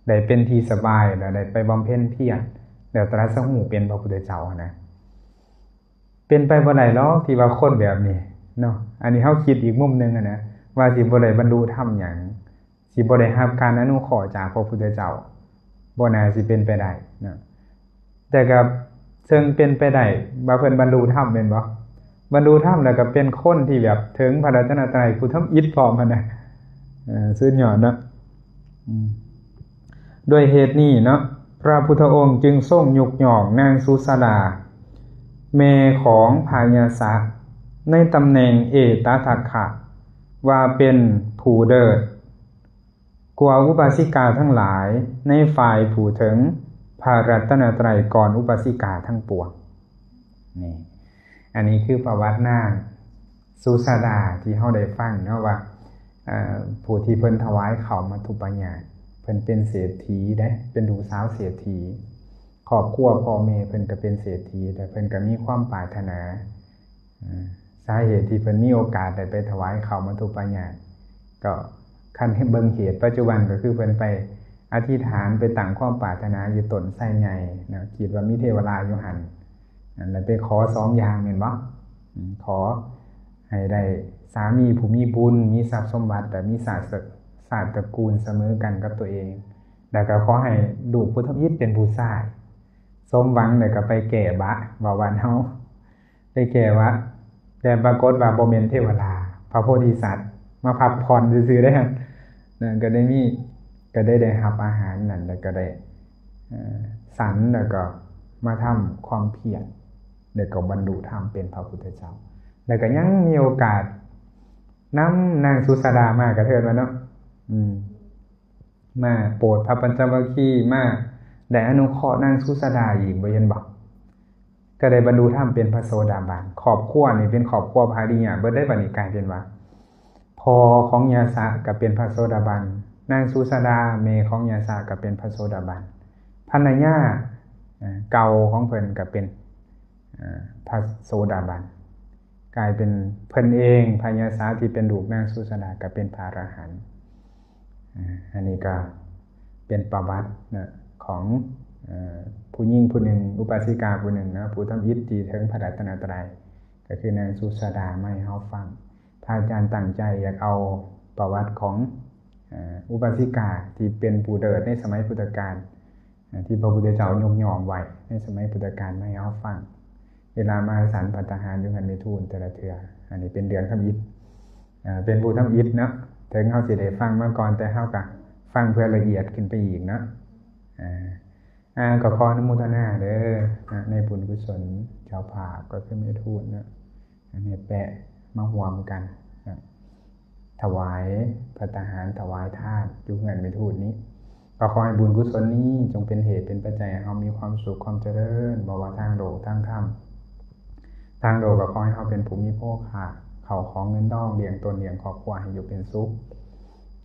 ໄດ້ເປັນທີ່ສະບາຍ ແລ້ວໄດ້ໄປບຳເພັນພຽນ ແລ້ວຕຣັດສະຮູ້ເປັນພະພຸດທະເຈົ້າຫັ້ນນະ. ເປັນໄປບໍ່ໄດ້ຫຼອກທີ່ວ່າຄົນແບບນີ້ເນາະ. ອັນນີ້ເຮົາຄິດອີກມຸມໜຶ່ງຫັ້ນນະ ວ່າຊິບໍ່ໄດ້ບັນລຸທຳຫຍັງ. ຊິບໍ່ໄດ້ຮັບການອະນຸເຄາະຈາກພະພຸດທະເຈົ້າ, ບໍ່ໜ້າຊິເປັນໄປໄດ້ເນາະ. ແຕ່ກໍເຊິ່ງເປັນໄປໄດ້ວ່າເພິ່ນບັນລຸທຳແມ່ນບໍ່? ບັນລຸທຳແລ້ວກໍເປັນຄົນທີ່ແບບເຖິງພະລັດຕະນະໄຕຜູ້ທຳອິດພ້ອມຫັ້ນນະ. ເອີ ສຸດຍອດເນາະ. ອືມ ດ້ວຍເຫດນີ້ເນາະ ພະພຸດທະອົງຈຶ່ງຊົງຍົກຍ້ອງນາງສຸສາລາ ແມ່ຂອງພະຍາສະ ໃນຕຳແໜ່ງເອຕະທັກຂະ ວ່າເປັນຜູ້ເລີດ ກວ່າອຸບາສິກາທັງຫຼາຍໃນຝ່າຍຜູ້ເຖິງພະລັດຕະນະໄຕກ່ອນອຸບາສິກາທັງປວງ. ນີ້ ອັນນີ້ຄືປະຫວັດນາງສຸສາລາທີ່ເຮົາໄດ້ຟັງເນາະ ວ່າ ເອີ ຜູ້ທີ່ເພິ່ນຖວາຍເຂົ້າມັດຖຸປາຍາດ ເພິ່ນເປັນເສດຖີເດ້ ເປັນລູກສາວເສດຖີ ຄອບຄົວພໍ່ແມ່ເພິ່ນກໍເປັນເສດຖີ ແລະເພິ່ນກໍມີຄວາມປາດຖະໜາ. ເອີ ສາເຫດທີ່ເພິ່ນມີໂອກາດໄດ້ໄປຖວາຍເຂົ້າມັດຖຸປາຍາດ ກໍຄັນເບິ່ງເຫດປັດຈຸບັນ ກໍຄືເພິ່ນໄປອະທິຖານ ໄປຕັ້ງຄວາມປາດຖະໜາຢູ່ຕົ້ນໄຊໃຫຍ່ເນາະ ຄິດວ່າມີເທວະລາຢູ່ຫັ້ນ ແລ້ວໄປຂໍສອງຢ່າງແມ່ນບໍ່? ອືມ ຂໍໃຫ້ໄດ້ສາມີຜູ້ມີບຸນ ມີຊັບສົມບັດ ແລະມີຊາດ ຊາດຕະກູນສະເໝີກັນກັບຕົວເອງ ແລ້ວກໍຂໍໃຫ້ລູກຜູ້ທຳອິດເປັນຜູ້ຊາຍ. ສົມຫວັງແລ້ວກໍໄປແກ້ບະ ເວົ້າບ້ານເຮົາ ໄປແກ້ບະ ແຕ່ປາກົດວ່າບໍ່ແມ່ນເທວະດາ ພະໂພທິສັດມາພັກຜ່ອນຊື່ໆເດ້ ນະ ກໍໄດ້ມີ ກໍໄດ້ ໄດ້ຮັບອາຫານນັ້ນ ແລ້ວກໍໄດ້ ເອີ ສັນ ແລ້ວກໍມາທຳຄວາມພຽນ ແລ້ວກໍບັນລຸທຳເປັນພະພຸດທະເຈົ້າ ແລ້ວກໍຍັງມີໂອກາດນຳນາງສຸຊາດາມາ ກະເທີນວ່າເນາະ ອືມ ມາໂປດພະປັນຈະວັກຄີ ມາໄດ້ອະນຸເຄາະນາງສຸຊາດາອີກ ບໍ່ເຫັນບໍ່? ກໍໄດ້ບັນລຸທຳເປັນພະໂສດາບັນ. ຄອບຄົວນີ້ເປັນຄອບຄົວພະອະລິຍະເບິດເດ້. ບັດນີ້ກາຍເປັນວ່າ ພໍ່ຂອງຍາສະກໍເປັນພະໂສດາບັນ, ນາງສຸຊາດາ ແມ່ຂອງຍາສະກໍເປັນພະໂສດາບັນ, ພັນລະຍາ ເອີ ເກົ່າຂອງເພິ່ນກໍເປັນ ເອີ ພະໂສດາບັນ. ກາຍເປັນເພິ່ນເອງ ພະຍາສະທີ່ເປັນລູກນາງສຸຊາດາ ກໍເປັນພະອະລະຫັນ. ອາ ອັນນີ້ກໍເປັນປະຫວັດນະ ຂອງ ເອີ ຜູ້ຍິງຜູ້ໜຶ່ງ ອຸບາສິກາຜູ້ໜຶ່ງນະ ຜູ້ທຳອິດທີ່ເຖິງພະລັດຕະນະໄຕ ກໍຄືນາງສຸຊາດາ ມາໃຫ້ເຮົາຟັງ. ພະອາຈານຕັ້ງໃຈຢາກເອົາປະຫວັດຂອງ ເອີ ອຸບາສິກາທີ່ເປັນຜູ້ເລີດໃນສະໄໝພຸດທະການ ທີ່ພະພຸດທະເຈົ້າຍົກຍ້ອງໄວ້ໃນສະໄໝພຸດທະການມາໃຫ້ເຮົາຟັງ ເວລາມາສັນພັດຕາຫານຢູ່ເຮືອນແມ່ທູນແຕ່ລະເທື່ອ. ອັນນີ້ເປັນເລື່ອງທຳອິດ ເປັນຜູ້ທຳອິດເນາະ. ເຖິງເຮົາຊິໄດ້ຟັງມາກ່ອນ ແຕ່ເຮົາກະຟັງເພື່ອລະອຽດຂຶ້ນໄປອີກເນາະ. ອາ ກໍຂໍອະນຸໂມທະນາເດີ ໃນບຸນກຸສົນເຈົ້າພາບກໍຄືແມ່ທູນເນາະ ແມ່ແປະ ມາຮ່ວມກັນ ຖວາຍພັດຕາຫານ ຖວາຍທານຢູ່ເຮືອນແມ່ທູນນີ້ ກໍຂໍໃຫ້ບຸນກຸສົນນີ້ຈົ່ງເປັນເຫດເປັນປັດໄຈໃຫ້ເຮົາມີຄວາມສຸກຄວາມຈະເລີນ ບໍ່ວ່າທາງໂລກທາງທຳ. ທາງໂລກກໍຂໍໃຫ້ເຮົາເປັນຜູ້ມີໂພຄະ ເຂົ້າຂອງເງິນທອງ ລ້ຽງຕົນລ້ຽງຄອບຄົວໃຫ້ຢູ່ເປັນສຸກ.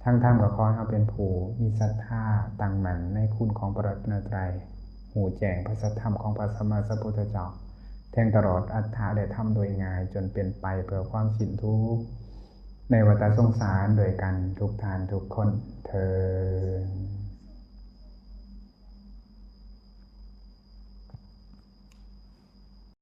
ທາງທຳກໍຂໍໃຫ້ເຮົາເປັນຜູ້ມີສັດທາ ຕັ້ງໝັ້ນໃນຄຸນຂອງພະລັດຕະນະໄຕ ຮູ້ແຈ້ງພະສັດທຳຂອງພະສຳມາສຳພຸດທະເຈົ້າ ແທງຕະຫຼອດອັດຖະ ແລະ ທຳໂດຍງ່າຍ ຈົນເປັນໄປເພື່ອຄວາມສິ້ນທຸກໃນວັດຕະສົງສານດ້ວຍກັນທຸກທ່ານທຸກຄົນເທີ້ນ.